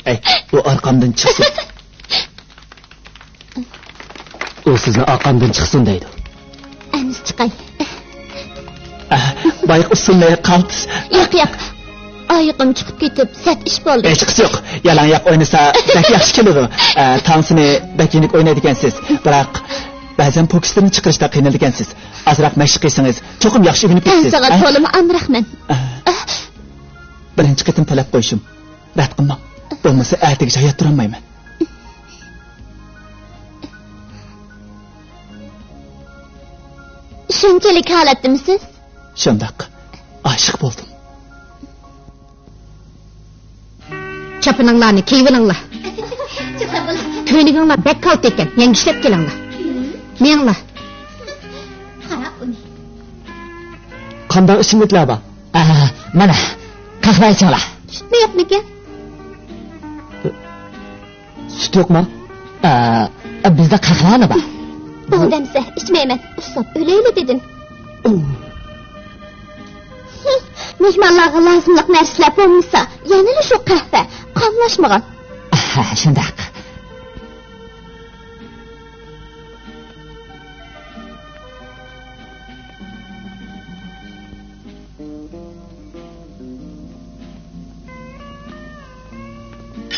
ئەي، ئۇ ئارقامدىن چىقسۇن. ئۇ سىزنى ئارقامدىن چىقسۇن دەيدۇ. ئەمىسە چىقاي. ئە، بايىقى ئۇسسۇلنى قالتىس. ياق، ياق. ئايىقىم چىقىپ كېتىپ، سەت ئىش بولدى. ھېچقىسى يوق. يالاڭ ياق ئوينىسا بەك ياخشى كېلىدۇ. ئە، تانسىنى بەك يېنىك ئوينايدىكەنسىز. بىراق، بەزەن پوكۇسلىرىنى چىقىرىشتا قىينىلىدىكەنسىز. ئازراق مەشىق قىلسىڭىز، چوقۇم ياخشى ئۆگىنىپ كېتىسىز. ساڭا ئە؟ تولىمۇ ئامراقمەن. ئە، بىرىنچى قېتىم تەلەپ قويۇشۇم. رەت قىلماڭ. بولمىسا ئەتىگىچە ھايات تۇرالمايمەن. شۇنچىلىك ھالەتتىمۇسىز؟ شۇنداق. ئاشىق بولدۇم. چاپىنىڭلارنى كىيىۋېلىڭلار. كۆينىكىڭلار بەك كالتە ئىكەن، يەڭگۈشلەپ كېلىڭلار. مېڭىڭلار. قارا ئۇنى. قانداق ئىچىملىكلەر بار؟ ئە، مانا، قەھۋە ئىچىڭلار. سۈتمۇ يوقمىكەن؟ سۈت يوقما؟ ئە، بىزدە قەھۋەلا بار. بولدى ئەمسە، ئىچمەيمەن. ئۇسساپ ئۆلەيلى دېدىم. ئۇ. مېھمانلارغا لازىملىق نەرسىلەر بولمىسا، يەنىلا شۇ قەھۋە، قاملاشمىغان. ئاھا، شۇنداق.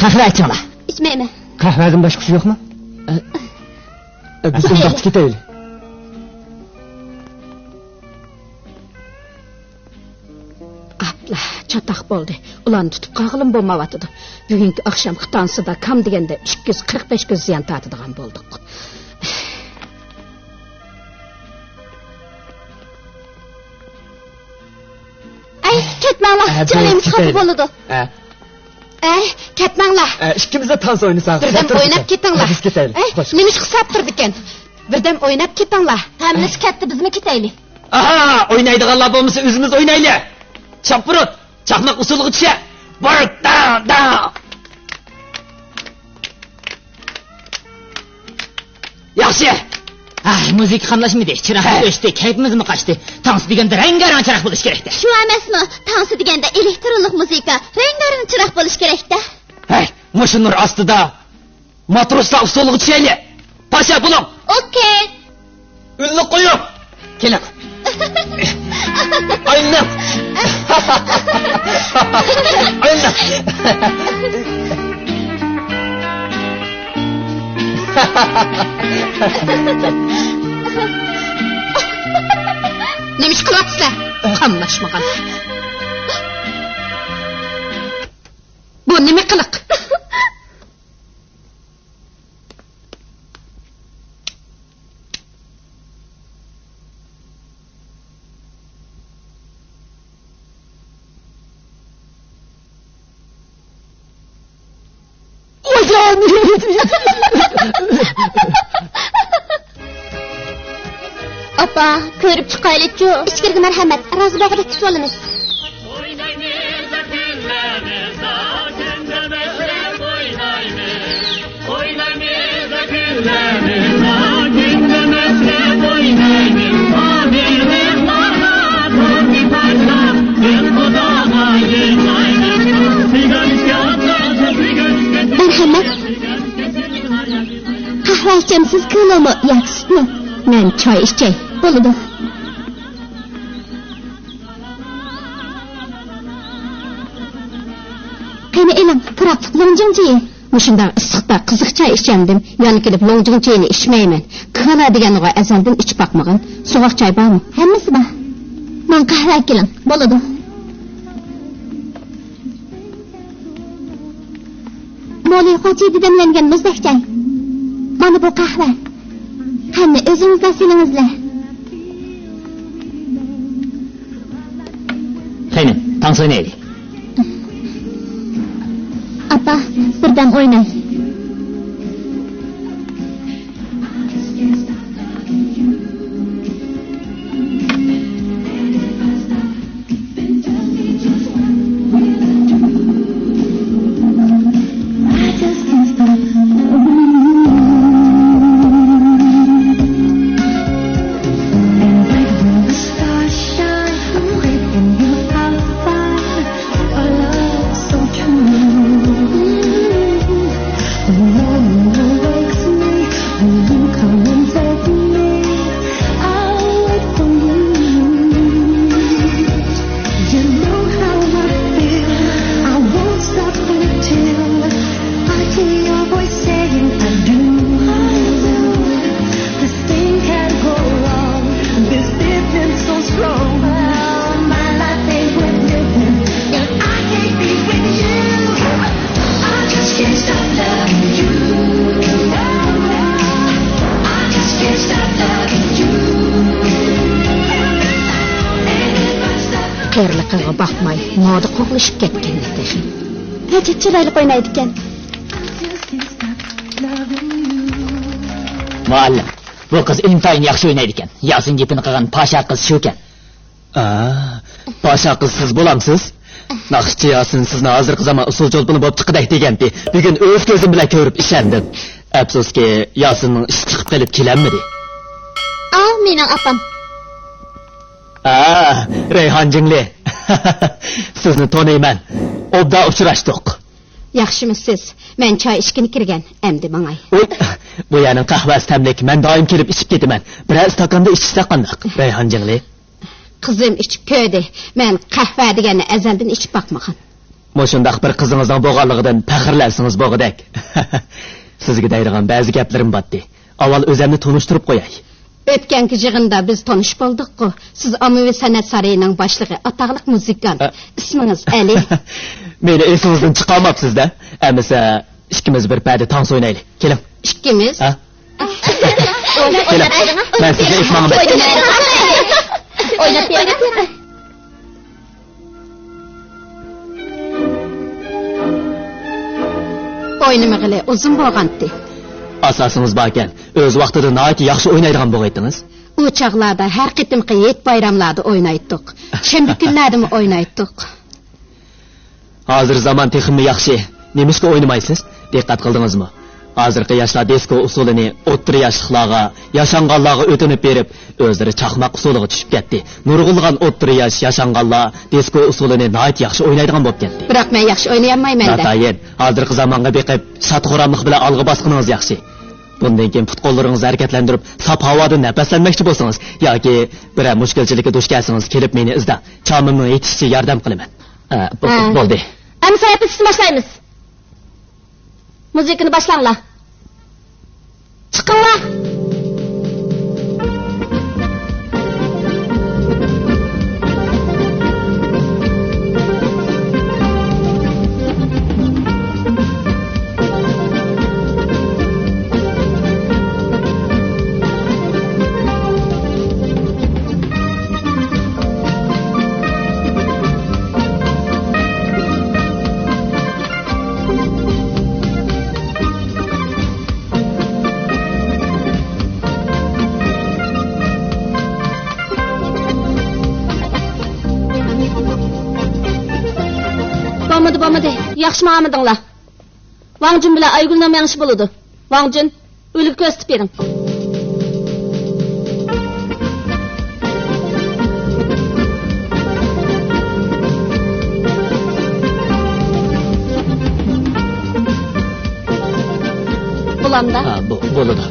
قەھۋە ئىچىڭلار. ئىچمەيمەن. قەھۋەدىن باشقىسى يوقمۇ؟ ئە، ئە، بىز ئۇنداقتا كېتەيلى. ئاپلا، چاتاق بولدى. ئۇلارنى تۇتۇپ قالغىلىمۇ بولمايۋاتىدۇ. بۈگۈنكى ئاخشامقى تانسىدا كام دېگەندە ئۈچ يۈز قىرىق بەش كۆز زىيان تارتىدىغان بولدۇق. ئەي، كەتمەڭلار، ھە، جىغلىيىمىز خاپا بولىدۇ. ھە. ئەي، كەتمەڭلار. ھە، ئىككىمىزلا تانسا ئوينىساق. بىردەم ئويناپ كېتىڭلار. بىز كېتەيلى. ئەي، نېمە ئىش قىلساپ تۇرىدىكەن؟ بىردەم ئويناپ كېتىڭلار. ھەممىسى كەتتى، بىزمۇ كېتەيلى. ئاھا، ئوينايدىغانلار بولمىسا ئۆزىمىز ئوينايلى. چاپپۇرۇت، چاقماق ئۇسسۇلىغا چۈشە. بۇر، داڭ، داڭ. ياخشى. ئاھ، مۇزىكا قاملاشمىدى، چىراقلار ئۆچتى، كەيپىمىزمۇ قاچتى. تانسا دېگەندە رەڭگارەڭ چىراغ بولۇش كېرەكتە. شۇ ئەمەسمۇ؟ تانسا دېگەندە ئېلېكترونلۇق مۇزىكا، رەڭگارەڭ چىراغ بولۇش كېرەكتە. ھەي، مۇشۇ نۇر ئاستىدا ماتروسلار ئۇسسۇلىغا چۈشەيلى. پاشا بولۇڭ. ئوكەي. ئۈنلۈك قويۇڭ. كېلىڭ. ئايلىنىڭ. ئايلىنىڭ. نېمە ئىش قىلىۋاتىسىلەر؟ قاملاشمىغان. بۇ نېمە قىلىق؟ ئاپا، كۆرۈپ چىقايلىچۇ. ئىچكىرىگە مەرھەمەت، رازى بولغۇدەك كۈتۈۋالىمىز. مەرھەمەت. قەھۋە ئىچەمسىز، كولىمۇ ياكى سۈتمۇ؟ مەن چاي ئىچەي. بولىدۇ. قېنى ئېلىڭ، پۇراقلىق لوڭجىڭچىيى. مۇشۇنداق ئىسسىقتا قىزىق چاي ئىچەمدىم، يەنە كېلىپ لوڭجىڭچىيىنى ئىچمەيمەن. كولا دېگەنغۇ ئەزەلدىن ئىچىپ باقمىغان. سوغۇق چاي بارمۇ؟ ھەممىسى بار. ماڭا قەھۋە ئەكېلىڭ. بولىدۇ. مولى خوجا دېدەملەنگەن مۇزدەك چاي. مانا بۇ قەھۋە. قېنى، ئۆزىڭىزلا سېلىڭىزلە. قېنى، تانسا ئوينايلى. ئاپا، بىردەم ئويناي. You know how I feel. I won't stop until I hear your voice saying, "I do, I do." This thing can't go wrong. This feeling so strong. My life ain't worth living if I can't be with you. I just can't stop loving you. I just can't stop loving you. قېرىلىقىغا باقماي، مودا قوغلىشىپ كەتكەن تېخى. ناھايىتى چىرايلىق ئوينايدىكەن. مۇئەللىم، بۇ قىز ئىنتايىن ياخشى ئوينايدىكەن. ياسىن گېپىنى قىلغان پاشا قىز شۇكەن. ئا، پاشا قىز سىز بولامسىز؟ ناخشىچى ياسىن سىزنى ھازىرقى زامان ئۇسسۇل چولپىنى بولۇپ چىققۇدەك دېگەنتى. بۈگۈن ئۆز كۆزۈم بىلەن كۆرۈپ ئىشەندىم. ئەپسۇسكى، ياسىننىڭ ئىشى چىقىپ قېلىپ كېلەلمىدى. ئاۋۇ مېنىڭ ئاپام. ئا، رەيھان جىڭلى. سىزنى تونۇيمەن. ئوبدان ئۇچراشتۇق. ياخشىمۇسىز؟ مەن چاي ئىچكىلى كىرگەن، ئەمدى ماڭاي. ئۇي، بۇ يەرنىڭ قەھۋەسى تەملىك، مەن دائىم كېلىپ ئىچىپ كېتىمەن. بىرەر ئىستاكاندا ئىچىشسەك قانداق، رەيھان جىڭلى؟ قىزىم ئىچىپ كۆردى. مەن قەھۋە دېگەننى ئەزەلدىن ئىچىپ باقمىغان. مۇشۇنداق بىر قىزىڭىزنىڭ بولغانلىقىدىن پەخىرلەنسىڭىز بولغۇدەك. سىزگە دەيدىغان بەزى گەپلىرىم باتتى. ئاۋۋال ئۆزەمنى تونۇشتۇرۇپ قوياي. ئۆتكەنكى يىغىندا بىز تونۇش بولدۇققۇ. سىز ئاممىۋى سەنئەت سارىيىنىڭ باشلىقى، ئاتاقلىق مۇزىكانت. ئە. ئىسمىڭىز ئەلى. مېنى ئېسىڭىزدىن چىقارماپسىز-دە. ئەمىسە، ئىككىمىز بىر پەدە تانسا ئوينايلى. كېلىڭ. ئىككىمىز؟ ھە؟ كېلىڭ. مەن سىزنى ئېيتماڭمەن. ئويناپ بېرىڭ. ئوينىمىغىلى ئۇزۇن بولغانتى. ئاساسىڭىز باركەن، ئۆز ۋاقتىدا ناھايىتى ياخشى ئوينايدىغان بولغايتىڭىز. ئۇ چاغلاردا ھەر قېتىمقى ھېيت بايراملاردا ئوينايتتۇق. شەنبە كۈنلەردىمۇ ئوينايتتۇق. ھازىر زامان تېخىمۇ ياخشى. نېمىشقا ئوينىمايسىز؟ دىققەت قىلدىڭىزمۇ؟ ھازىرقى ياشلار دىسكو ئۇسسۇلىنى ئوتتۇرا ياشلىقلارغا، ياشانغانلارغا ئۆتۈنۈپ بېرىپ، ئۆزلىرى چاقماق ئۇسسۇلىغا چۈشۈپ كەتتى. نۇرغۇنلىغان ئوتتۇرا ياش، ياشانغانلار دىسكو ئۇسسۇلىنى ناھايىتى ياخشى ئوينايدىغان بولۇپ كەتتى. بىراق مەن ياخشى ئوينىيالمايمەن-دە. ناتايىن، ھازىرقى زامانغا بېقىپ، شاد-خۇراملىق بىلەن ئالغا باسقىنىڭىز ياخشى. بۇندىن كېيىن پۇت-قوللىرىڭىزنى ھەرىكەتلەندۈرۈپ، ساپ ھاۋادا نەپەسلەنمەكچى بولسىڭىز ياكى بىرەر مۈشكۈلچىلىككە دۇچ كەلسىڭىز، كېلىپ مېنى ئىزدەڭ. چامىمنىڭ يېتىشىچە ياردەم قىلىمەن. ئە، بو-، ھە. بولدى. ئەمسە ھەپىسىنى باشلايمىز. مۇزىكىنى باشلاڭلار. چىقىڭلار. بولمىدى، بولمىدى. ياخشى ماڭالمىدىڭلار. ۋاڭ جۈن بىلەن ئايگۈلنىڭ مېڭىشى بولىدۇ. ۋاڭ جۈن، ئۈلگە كۆرسىتىپ بېرىڭ. بولامدا؟ ھە، بو-، بولىدۇ.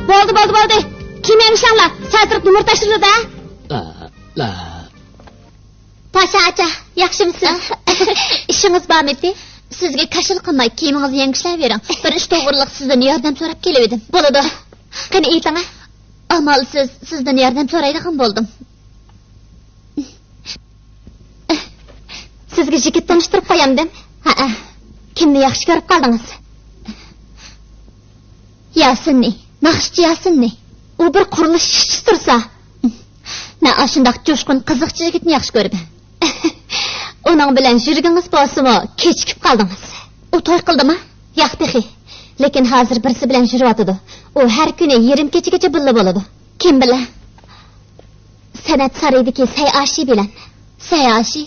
بولدى، بولدى، بولدى. كىيىم يېڭىشلەڭلار. سەل تۇرۇپ نومۇر تاشلىدۇ-دە. ئا، ئا. پاشا ئاچا، ياخشىمسىز؟ ئىشىڭىز بارمىدى؟ سىزگە كاشىلا قىلماي، كىيىمىڭىزنى يېڭىشلەۋېرىڭ. بىر ئىش توغرىلىق سىزدىن ياردەم سوراپ كېلىۋىدىم. بولىدۇ. قېنى، ئېيتىڭە. ئامالسىز سىزدىن ياردەم سورايدىغان بولدۇم. سىزگە يىگىت تونۇشتۇرۇپ قويامدىم؟ ھەئە. كىمنى ياخشى كۆرۈپ قالدىڭىز؟ ياسىننى، ناخشىچى ياسىننى. ئۇ بىر قۇرۇلۇش ئىشچىسى تۇرسا. مەن ئاشۇنداق جۇشقۇن، قىزىقچى يىگىتنى ياخشى كۆرىمەن. ئۇنىڭ بىلەن يۈرگىنىڭىز بولسىمۇ، كېچىكىپ قالدىڭىز. ئۇ توي قىلدىما؟ ياق تېخى. لېكىن ھازىر بىرسى بىلەن يۈرۈۋاتىدۇ. ئۇ ھەر كۈنى يېرىم كېچىگىچە بىللە بولىدۇ. كىم بىلەن؟ سەنئەت سارىيىدىكى سەي ئاشى بىلەن. سەي ئاشى؟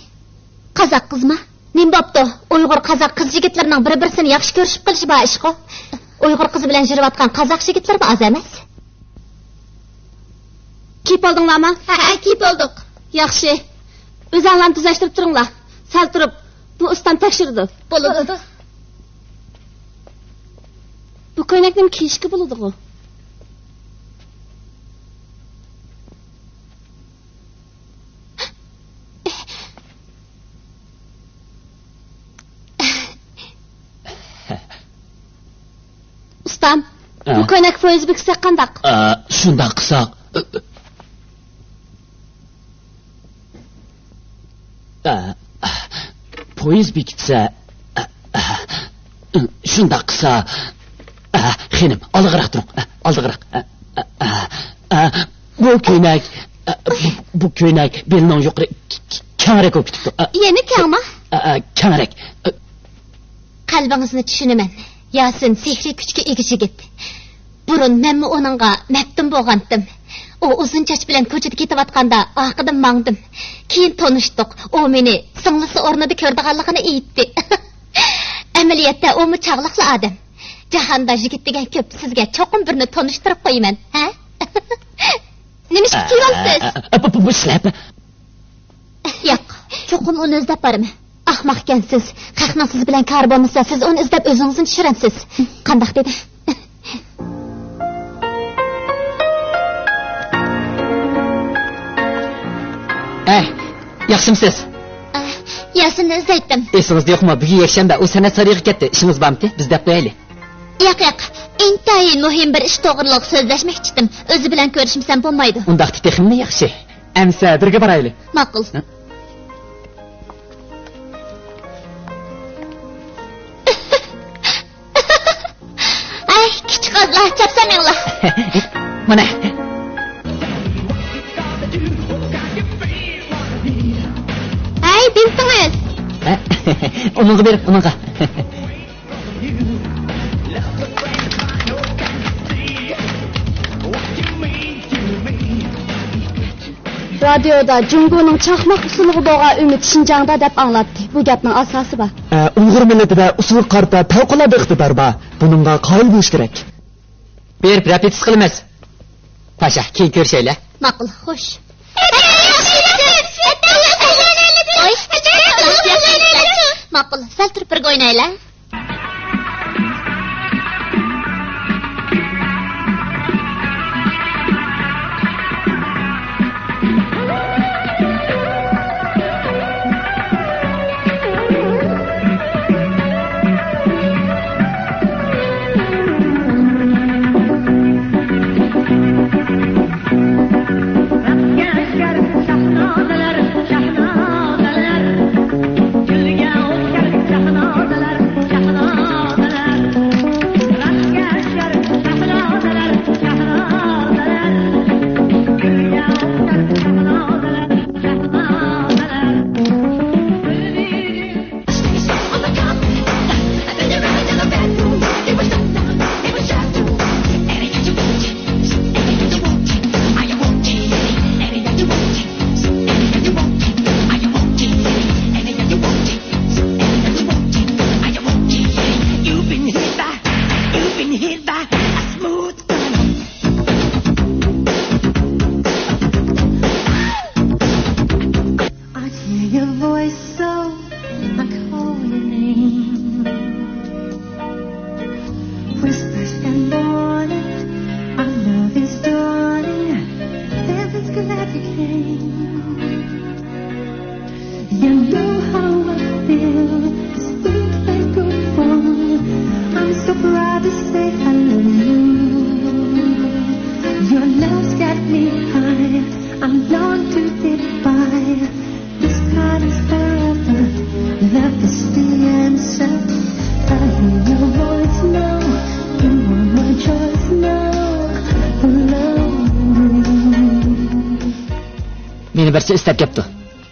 قازاق قىزما؟ نېمە بوپتۇ؟ ئۇيغۇر قازاق قىز يىگىتلىرىنىڭ بىر-بىرسىنى ياخشى كۆرۈشۈپ قېلىشى بار ئىشقۇ. ئۇيغۇر قىزى بىلەن يۈرۈۋاتقان قازاق يىگىتلىرىمۇ ئاز ئەمەس. كىيىپ بولدۇڭلارمۇ؟ ھەئە، كىيىپ بولدۇق. ياخشى. ئۆزۈڭلارنى تۈزەشتۈرۈپ تۇرۇڭلار. سەل تۇرۇپ، بۇ ئۇستام تەكشۈرىدۇ. بولىدۇ. بۇ كۆينەكنىمۇ كىيىشكە بولىدىغۇ؟ ئۇستام، بۇ ئە؟ كۆينەك پويىز بېكىتسەك قانداق؟ ئە، شۇنداق قىلساق. ئە، پويىز بېكىتسە، ئە، ئە، شۇنداق قىلسا، ئە، خېنىم، ئالدىغىراق تۇرۇڭ، ئە، ئالدىغىراق. ئە، ئە، ئە، ئە، بۇ كۆينەك، ئە، بۇ، بۇ كۆينەك بېلىنىڭ يۇقىرى ك-، ك-، كەڭرەك بولۇپ كېتىپتۇ. ئە، يەنە كەڭما؟ ئە، ئە، كەڭرەك. ئە، قەلبىڭىزنى چۈشىنىمەن. ياسىن سېھرىي كۈچكە ئىگە يىگىت. بۇرۇن مەنمۇ ئۇنىڭغا مەپتۇن بولغانتىم. ئۇ ئۇزۇن چاچ بىلەن كوچىدا كېتىۋاتقاندا ئارقىدىن ماڭدىم. كېيىن تونۇشتۇق. ئۇ مېنى سىڭلىسى ئورنىدا كۆرىدىغانلىقىنى ئېيتتى. ئەمەلىيەتتە ئۇمۇ چاغلىقلا ئادەم. جاھاندا يىگىت دېگەن كۆپ، سىزگە چوقۇم بىرنى تونۇشتۇرۇپ قويىمەن، ھە؟ نېمىشقا كىيىۋالىسىز؟ ئە، ئە، ئە، بۇ، بۇ، بۇ شىلەپە. ياق، چوقۇم ئۇنى ئىزدەپ بارىمەن. ئەخمەق ئىكەنسىز. خەقنىڭ سىز بىلەن كارى بولمىسا، سىز ئۇنى ئىزدەپ ئۆزىڭىزنى چۈشۈرەمسىز. قانداق دېدى؟ ئەي، ياخشىمسىز؟ ئە، ياسىننى ئىزدەيتتىم. ئېسىڭىزدە يوقمۇ؟ بۈگۈن يەكشەنبە، ئۇ سەنئەت سارىيىغا كەتتى. ئىشىڭىز بارمىكى؟ بىز دەپ قويايلى. ياق، ياق. ئىنتايىن مۇھىم بىر ئىش توغرىلىق سۆزلەشمەكچىدىم. ئۆزى بىلەن كۆرۈشمىسەم بولمايدۇ. ئۇنداقتا تېخىمۇ ياخشى. ئەمسە بىرگە بارايلى. ماقۇل. ھە؟ ئەي، كىچىك قىزلار، چاپسان مېڭىڭلار. مانا. ئەي، دېمىسىڭىز. ھە؟ ئۇنىڭغا بېرىپ، ئۇنىڭغا. رادىيودا جۇڭگونىڭ چاقماق ئۇسسۇلىغا بولغان ئۈمىدى شىنجاڭدا دەپ ئاڭلاتتى. بۇ گەپنىڭ ئاساسى بار. ئە، ئۇيغۇر مىللىتىدە ئۇسسۇلغا قارىتا پەۋقۇلئاددە ئىقتىدار بار. بۇنىڭغا قايىل بولۇش كېرەك. بېرىپ رېپېتىتسىيە قىلىمىز. پاشا، كېيىن كۆرۈشەيلى. ماقۇل، خوش. ماقۇل، سەل تۇرۇپ بىرگە ئوينايلى. I hear your voice, so I call your name. Whispers and warning, our love is dawning. Heaven's glad you came. You know how I feel. This thing can't go wrong. I'm so proud to say I love you. Your love's got me high. I long to get by. This part is forever. Love is the answer. I hear your voice now. You are my choice now. Love me. مېنى بىرسى ئىستەپ كەپتۇ.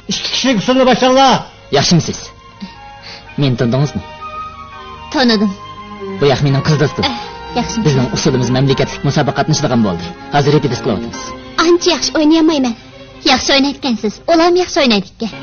ئىككى كىشىلىك ئۇسسۇلنى باشلاڭلار. ياخشىمۇسىز؟ مېنى تونۇدىڭىزمۇ؟ تونۇدۇم. بۇ ياق مېنىڭ قىز دوستۇم. ئەھ، ياخشىمۇ؟ بىزنىڭ ئۇسسۇلىمىز مەملىكەتلىك مۇسابىقە قاتنىشىدىغان بولدى. ھازىر رېپېتىتسىيە قىلىۋاتىمىز. ئانچە ياخشى ئوينىيالمايمەن. ياخشى ئوينايدىكەنسىز. ئۇلارمۇ ياخشى ئوينايدىكەن.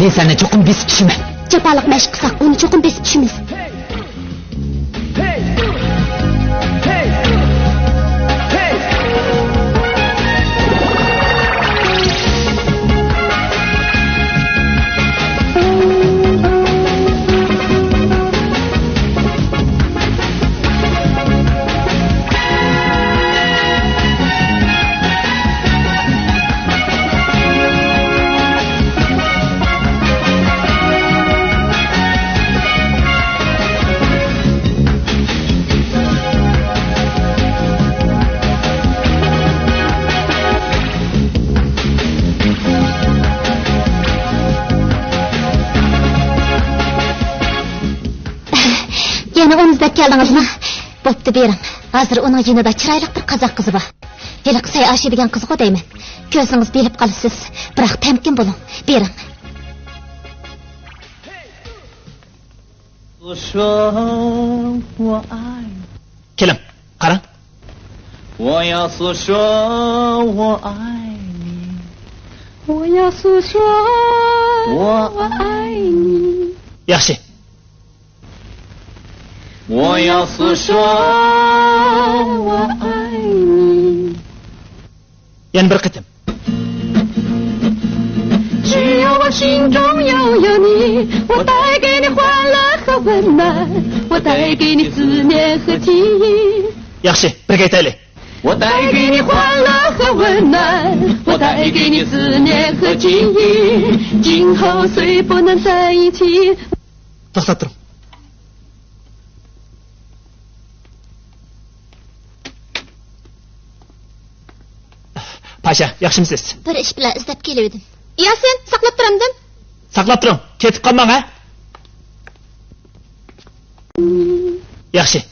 لىسەننى چوقۇم بېسىپ چۈشىمەن. جاپالىق مەشىق قىلساق، ئۇنى چوقۇم بېسىپ چۈشىمىز. يەنە ئۇنى ئىزدەپ كەلدىڭىزمۇ؟ بوپتۇ، بېرىڭ. ھازىر ئۇنىڭ يېنىدا چىرايلىق بىر قازاق قىزى بار. ھېلىقى سەي ئاشى دېگەن قىزغۇ دەيمەن. كۆرسىڭىز بىلىپ قالىسىز. بىراق تەمكىن بولۇڭ. بېرىڭ. كېلىڭ، قاراڭ. ياخشى. يەنە بىر قېتىم. ياخشى، بىرگە ئېيتايلى. 我带给你欢乐和温暖，我带给你思念和记忆。今后虽不能在一起。 توختاپ تۇرۇڭ. پاشا، ياخشىمۇسىز؟ بىر ئىش بىلەن ئىزدەپ كېلىۋىدىم. ياسىن، ساقلاپ تۇرامدىم. ساقلاپ تۇرۇڭ، كېتىپ قالماڭ، ھە؟ ياخشى.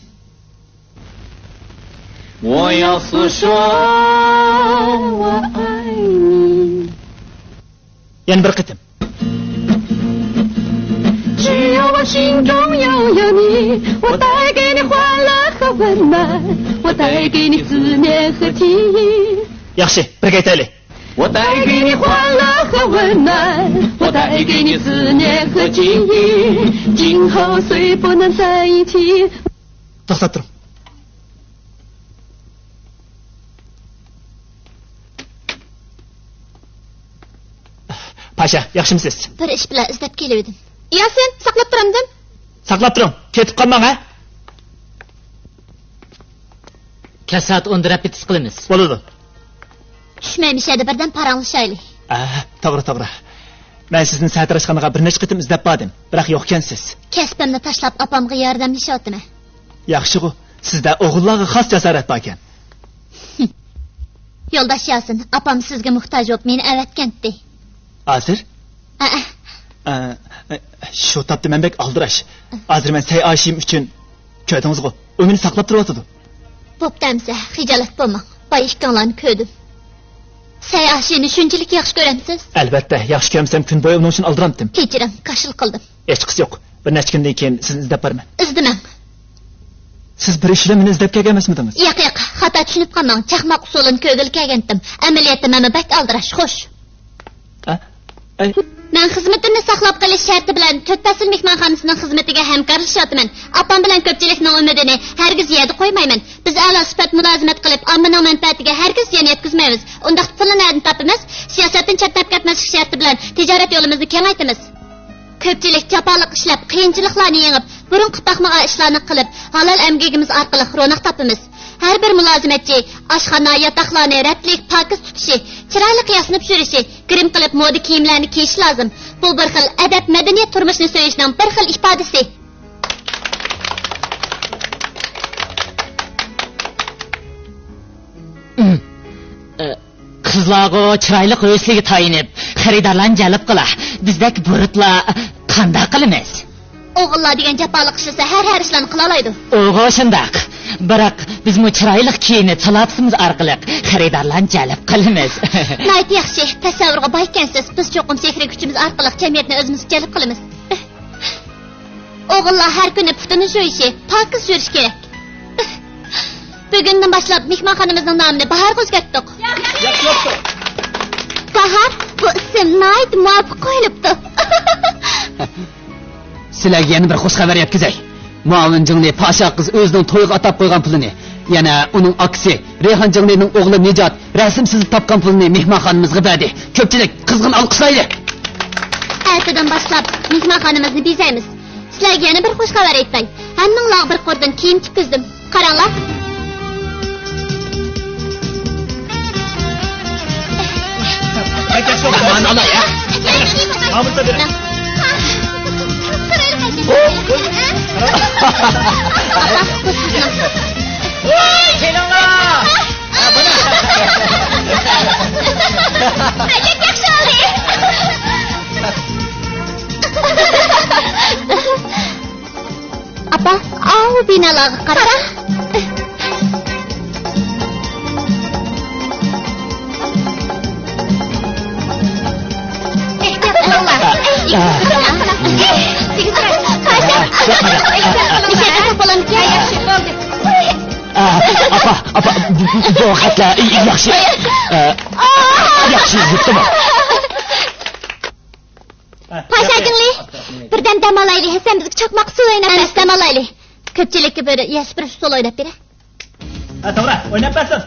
我要诉说我爱你。 يەنە بىر قېتىم. 只要我心中拥有你，我带给你欢乐和温暖，我带给你思念和记忆。 ياخشى، بىرگە ئېيتايلى. 我带给你欢乐和温暖，我带给你思念和记忆。今后虽不能在一起。 توختاپ تۇرۇڭ. پاشا، ياخشىمۇسىز؟ بىر ئىش بىلەن ئىزدەپ كېلىۋىدىم. ياسىن، ساقلاپ تۇرامدىم. ساقلاپ تۇرۇڭ، كېتىپ قالماڭ، ھە؟ كەچ سائەت ئوندا رېپېتىتسىيە قىلىمىز. بولىدۇ. چۈشمەي مۇشۇ يەردە بىردەم پاراڭلىشايلى. ئە، توغرا، توغرا. مەن سىزنى سەتار ئاشخانىغا بىر نەچچە قېتىم ئىزدەپ باردىم، بىراق يوقكەنسىز. كەسپىمنى تاشلاپ ئاپامغا ياردەملىشىۋاتىمەن. ياخشىغۇ، سىزدە ئوغۇللارغا خاس جاسارەت باركەن. يولداش ياسىن، ئاپام سىزگە موھتاج بولۇپ مېنى ئەۋەتكەنتى. ھازىر؟ ئەئە. ئە، ئە، شۇ تاپتا مەن بەك ئالدىراش. ھازىر مەن سەي ئاشىم ئۈچۈن، كۆردىڭىزغۇ، ئۇ مېنى ساقلاپ تۇرۇۋاتىدۇ. بوپتۇ ئەمسە، خىجالەت بولماڭ. باي ئىككىڭلارنى كۆردۈم. سەي ئاشىنى شۇنچىلىك ياخشى كۆرەمسىز؟ ئەلۋەتتە، ياخشى كۆرمىسەم كۈن بويى ئۇنىڭ ئۈچۈن ئالدىرامتىم. كەچۈرۈڭ، كاشىلا قىلدىم. ھېچقىسى يوق. بىر نەچچە كۈندىن كېيىن سىزنى ئىزدەپ بارىمەن. ئىزدىمەڭ. سىز بىر ئىش بىلەن مېنى ئىزدەپ كەلگەن ئەمەسمىدىڭىز؟ ياق، ياق، خاتا چۈشىنىپ قالماڭ. چاقماق ئۇسسۇلىنى كۆرگىلى كەلگەنتىم. ئەمەلىيەتتە مەنمۇ بەك ئالدىراش، خوش. ئە؟ ئەي. مەن خىزمىتىمنى ساقلاپ قېلىش شەرتى بىلەن تۆت پەسىل مېھمانخانىسىنىڭ خىزمىتىگە ھەمكارلىشىۋاتىمەن. ئاپام بىلەن كۆپچىلىكنىڭ ئۈمىدىنى ھەرگىز يەردە قويمايمەن. بىز ئەلا سۈپەت مۇلازىمەت قىلىپ، ئاممىنىڭ مەنپەئەتىگە ھەرگىز زىيان يەتكۈزمەيمىز. ئۇنداقتا پۇلنى نەدىن تاپىمىز؟ سىياسەتتىن چەتنەپ كەتمەسلىك شەرتى بىلەن تىجارەت يولىمىزنى كېڭەيتىمىز. كۆپچىلىك جاپالىق ئىشلەپ، قىيىنچىلىقلارنى يېڭىپ، بۇرۇنقى باقمىغان ئىشلارنى قىلىپ، ھالال ئەمگىكىمىز ئارقىلىق روناق تاپىمىز. ھەر بىر مۇلازىمەتچى ئاشخانا، ياتاقلارنى رەتلىك، پاكىز تۇتۇشى، چىرايلىق ياسىنىپ يۈرۈشى، گىرىم قىلىپ مودا كىيىملەرنى كىيىشى لازىم. بۇ بىر خىل ئەدەپ، مەدەنىيەت تۇرمۇشىنى سۆيۈشنىڭ بىر خىل ئىپادىسى. ئە، قىزلارغۇ چىرايلىق ھۆسنىگە تايىنىپ، خېرىدارلارنى جەلپ قىلا. بىزدەك بۇرۇتلار قانداق قىلىمىز؟ ئوغۇللار دېگەن جاپالىق ئىشلىسە، ھەر، ھەر ئىشلارنى قىلالايدۇ. ئۇغۇ شۇنداق. بىراق، بىزمۇ چىرايلىق كىيىنىپ، تالاپىتىمىز ئارقىلىق خېرىدارلارنى جەلپ قىلىمىز. ناھايىتى ياخشى. تەسەۋۋۇرغا بايكەنسىز. بىز چوقۇم سېھرىي كۈچىمىز ئارقىلىق جەمئىيەتنى ئۆزىمىزگە جەلپ قىلىمىز. ئوغۇللار ھەر كۈنى پۇتىنى يۇيۇشى، پاكىز يۈرۈشى كېرەك. بۈگۈندىن باشلاپ مېھمانخانىمىزنىڭ نامىنى باھارغا ئۆزگەرتتۇق. باھار، بۇ ئىسىم ناھايىتى مۇۋاپىق قويۇلۇپتۇ. سىلەرگە يەنە بىر خۇش خەۋەر يەتكۈزەي. مۇئاۋىن جىڭلى پاشا قىز ئۆزىنىڭ تويىغا ئاتاپ قويغان پۇلىنى، يەنە ئۇنىڭ ئاكىسى رەيھان جىڭلىنىڭ ئوغلى نىجات رەسىم سىزىپ تاپقان پۇلنى مېھمانخانىمىزغا بەردى. كۆپچىلىك، قىزغىن ئالقىشلايلى! ئەتىدىن باشلاپ مېھمانخانىمىزنى بېزەيمىز. سىلەرگە يەنە بىر خۇش خەۋەر ئېيتاي. ھەممىڭلارغا بىر قۇردىن كىيىم تىككۈزدۈم. قاراڭلار. ئاپا، ئاۋۇ بىنالارغا قارا. ئاپا، ئاپا، بۇ، بۇ خەتلەر ياخشى. ياخشى يېزىپتىمۇ؟ پاشا جىڭلى، بىردەم دەم ئالايلى، سەن بىزگە چاقماق سۇ ئويناپ بەر. ئەمىسە دەم ئالايلى. كۆپچىلىككە بىر يەسپىرىش ئۇسسۇلى ئويناپ بېرە. ھە، توغرا، ئويناپ بەرسۇن.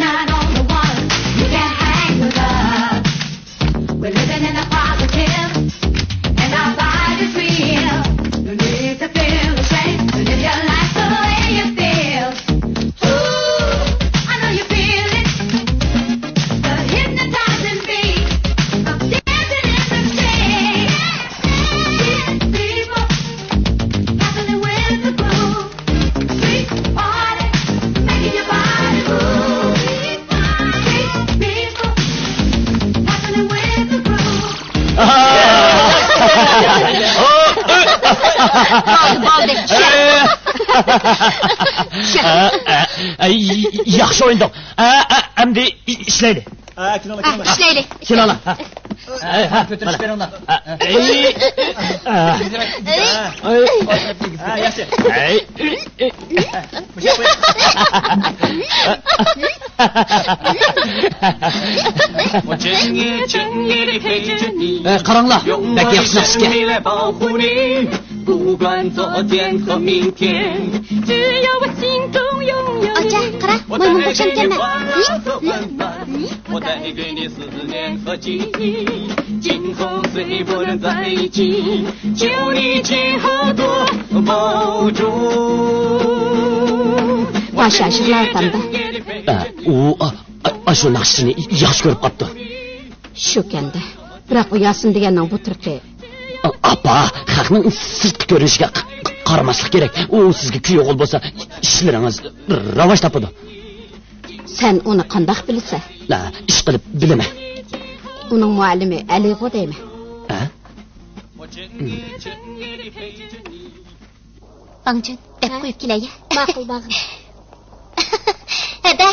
I don't want you can hang with us. We're living in the positive, and our vibe is real. No need to feel ashamed to live your life the way you feel. Ooh, I know you feel it. The hypnotizing beat of dancing in the shade. People, happening with the groove. بولدى، بولدى. ياخشى ئوينىدىڭ. ئەمدى ئىشلەيلى. ھە، كىنولا، ھە، كىنولا. ئىشلەيلى. كىنولا. ھە. ھە، ھە، كۆتۈرۈپ بېرىڭلار. ھە. ھە، ياخشى. ھە. ھە، قاراڭلار، بەك ياخشى ناخشا ئىكەن. ئاچا، قارا، مايمۇنغا ئوخشامكەنمەن. پاشا يىغلاۋاتامدۇ؟ ئە، ئۇ، ئا، ئا، ئاشۇ ناخشىچىنى ياخشى كۆرۈپ قاپتۇ. شۇكەندە. بىراق ئۇ ياسىن دېگەننىڭ بۇ تۇرقى. ئاپا، خەقنىڭ سىرتقى كۆرۈنۈشىگە ق-، قارىماسلىق كېرەك. ئۇ سىزگە كۈيئوغۇل بولسا، ئىشلىرىڭىز راۋاج تاپىدۇ. سەن ئۇنى قانداق بىلىسەن؟ ھە، ئىشقىلىپ بىلىمەن. ئۇنىڭ مۇئەللىمى ئەلىغۇ دەيمەن. ھە؟ باڭجۈن، دەپ قويۇپ كېلەي. ماقۇل، باغرىم. ھەدە.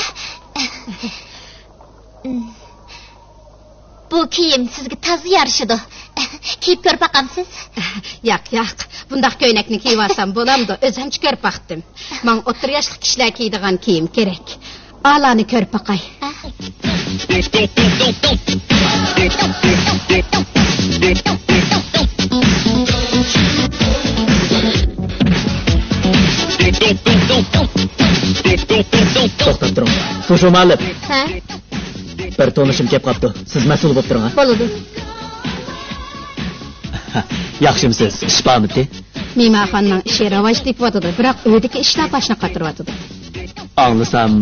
بۇ كىيىم سىزگە تازا يارىشىدۇ. كىيىپ كۆرۈپ باقامسىز؟ ياق، ياق. بۇنداق كۆينەكنى كىيىۋالسام بولامدۇ؟ ئۆزۈمچە كۆرۈپ باقتىم. ماڭا ئوتتۇرا ياشلىق كىشىلەر كىيىدىغان كىيىم كېرەك. ئالانى كۆرۈپ باقاي. توختاپ تۇرۇڭ. توشۇمالىپ. ھە؟ بىر تونۇشۇم كەپ قاپتۇ. سىز مەسئۇل بوپ تۇرۇڭ، ھە؟ بولىدۇ. ياخشىمسىز؟ ئىش بارمىدى؟ مېھمانخانىنىڭ ئىشى راۋاج تېپىۋاتىدۇ، بىراق ئۆيدىكى ئىشلار باشنى قاتۇرۇۋاتىدۇ. ئاڭلىسام،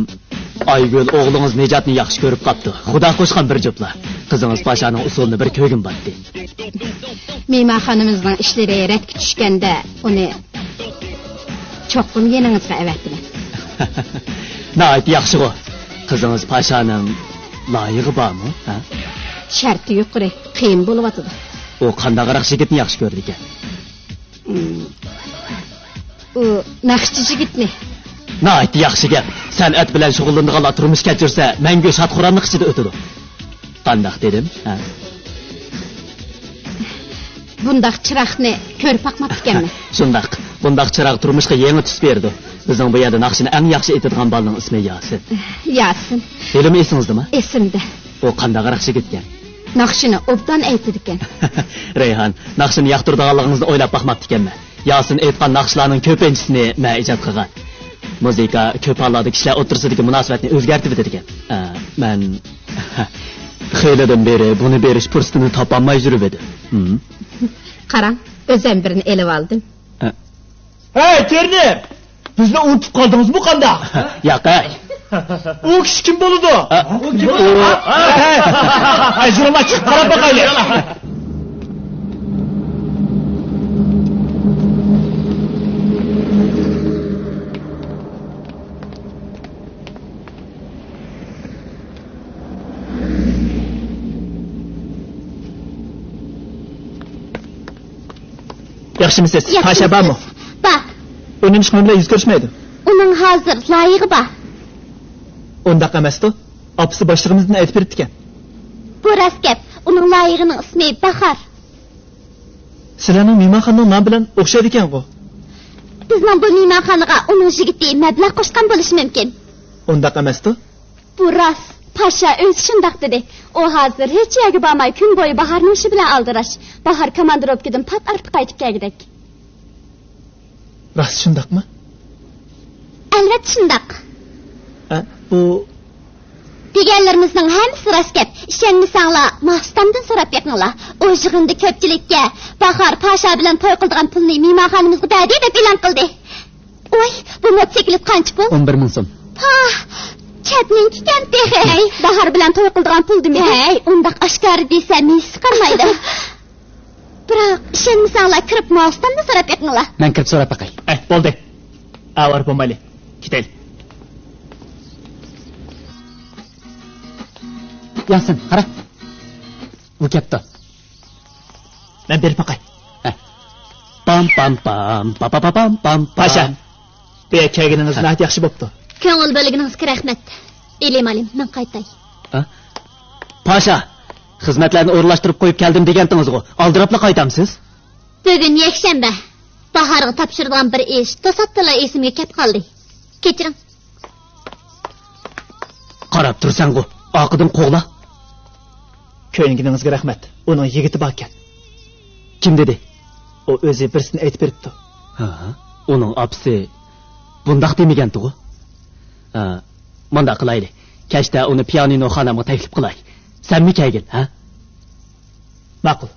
ئايگۈل ئوغلىڭىز نىجاتنى ياخشى كۆرۈپ قاپتۇ. خۇدا قوشقان بىر جۈپلا. قىزىڭىز پاشانىڭ ئۇسۇلىنى بىر كۆرگۈم بارتتى. مېھمانخانىمىزنىڭ ئىشلىرى رەتكە چۈشكەندە، ئۇنى چوقۇم يېنىڭىزغا ئەۋەتىمەن. ناھايىتى ياخشىغۇ. قىزىڭىز پاشانىڭ لايىقى بارمۇ؟ ھە؟ شەرتى يۇقىرى، قىيىن بولۇۋاتىدۇ. ئۇ قانداقراق يىگىتنى ياخشى كۆرىدىكەن؟ ئۇ ناخشىچى يىگىتنى. ناھايىتى ياخشى گەپ. سەنئەت بىلەن شۇغۇللىنىدىغانلار تۇرمۇش كەچۈرسە، مەڭگۈ شاد-خۇراملىق ئىچىدە ئۆتىدۇ. قانداق دېدىم؟ ھە؟ بۇنداق چىراغنى كۆرۈپ باقماپتىكەنمەن. شۇنداق. بۇنداق چىراغ تۇرمۇشقا يېڭى تۈس بېرىدۇ. بىزنىڭ بۇ يەردە ناخشىنى ئەڭ ياخشى ئېيتىدىغان بالىنىڭ ئىسمى ياسىن. ياسىن. ھېلىمۇ ئېسىڭىزدىمۇ؟ ئېسىمدە. ئۇ قانداقراق يىگىتكەن؟ ناخشىنى ئوبدان ئېيتىدىكەن. رەيھان، ناخشىنى ياقتۇرىدىغانلىقىڭىزنى ئويلاپ باقماپتىكەنمەن. ياسىن ئېيتقان ناخشىلارنىڭ كۆپىنچىسىنى مەن ئىجاد قىلغان. مۇزىكا كۆپ ھاللاردا كىشىلەر ئوتتۇرىسىدىكى مۇناسىۋەتنى ئۆزگەرتىۋېتىدىكەن. ئە، مەن خېلىدىن بېرى بۇنى بېرىش پۇرسىتىنى تاپالماي يۈرۈۋىدىم. ھىم. قاراڭ، ئۆزۈم بىرنى ئېلىۋالدىم. ئە. ھەي، تېرنى! بىزنى ئۇنتۇپ قالدىڭىزمۇ قانداق؟ ياق، ھەي. ئۇ كىشى كىم بولىدۇ؟ ئۇ كىم بولىدۇ؟ ھەي، ھەي، ھەي، ھەي، ژۇرما چىقىپ قاراپ باقايلى. ياخشىمۇسىز؟ ياخشىمۇسىز؟ پاشا بارمۇ؟ بار. ئۇ نېمىشقا مەن بىلەن يۈز كۆرۈشمەيدۇ؟ ئۇنىڭ ھازىر لايىقى بار. ئۇنداق ئەمەستۇ؟ ئاپىسى باشلىقىمىزدىن ئېيتىپ بېرىپتىكەن. بۇ راست گەپ. ئۇنىڭ لايىقىنىڭ ئىسمى باھار. سىلەرنىڭ مېھمانخانىنىڭ نامى بىلەن ئوخشايدىكەنغۇ؟ بىزنىڭ بۇ مېھمانخانىغا ئۇنىڭ يىگىتى مەبلەغ قوشقان بولۇشى مۇمكىن. ئۇنداق ئەمەستۇ؟ بۇ راست. پاشا ئۆزى شۇنداق دېدى. ئۇ ھازىر ھېچ يەرگە بارماي، كۈن بويى باھارنىڭ ئىشى بىلەن ئالدىراش. باھار كاماندىروپكىدىن پات ئارىدا قايتىپ كەلگۈدەك. راست شۇنداقمۇ؟ ئەلۋەتتە شۇنداق. ئە، بۇ دېگەنلىرىمىزنىڭ ھەممىسى راست گەپ. ئىشەنمىسەڭلار، ماستامدىن سوراپ بېقىڭلار. ئۇ يىغىندا كۆپچىلىككە باھار پاشا بىلەن توي قىلىدىغان پۇلنى مېھمانخانىمىزغا بەردى دەپ ئېلان قىلدى. ۋاي، بۇ موتوسىكلىت قانچە پۇل؟ ئون بىر مىڭ سوم. پاھ، چەتنىڭكىكەن تېخى. ھەي، باھار بىلەن توي قىلىدىغان پۇل دېمىدى. ھەي، ئۇنداق ئاشكارا دېسەم ھېس چىقارمايدۇ. بىراق، ئىشەنمىسەڭلار كىرىپ ماستامدىن سوراپ بېقىڭلار. مەن كىرىپ سوراپ باقاي. ئەي، بولدى. ئاۋارە بولمايلى. كېتەيلى. ياسىن، قارا. بۇ كەپتۇ. مەن بېرىپ باقاي. ھە. پام، پام، پام، پا، پا، پا، پام، پام، پام. پاشا، بۇ يەرگە كەلگىنىڭىز ھە. ناھايىتى ياخشى بوپتۇ. كۆڭۈل بۆلگىنىڭىزگە رەھمەت. ئېلى مالىم، مەن قايتاي. ھە؟ پاشا، خىزمەتلەرنى ئورۇنلاشتۇرۇپ قويۇپ كەلدىم دېگەنتىڭىزغۇ، ئالدىراپلا قايتامسىز؟ بۈگۈن يەكشەنبە. باھارغا تاپشۇرىدىغان بىر ئىش توساتتىنلا ئېسىمگە كەپ قالدى. كەچۈرۈڭ. قاراپ تۇرساڭغۇ، ئارقىدىن قوغلا. كۆيۈنگىنىڭىزگە رەھمەت. ئۇنىڭ يىگىتى باركەن. كىم دېدى؟ ئۇ ئۆزى بىرسىدىن ئېيتىپ بېرىپتۇ. ھە، ئۇنىڭ ئاپىسى بۇنداق دېمىگەنتىغۇ. ھە، مۇنداق قىلايلى. كەچتە ئۇنى پىيانىنو خانامغا تەكلىپ قىلاي. سەنمۇ كەلگىن، ھە؟ ماقۇل.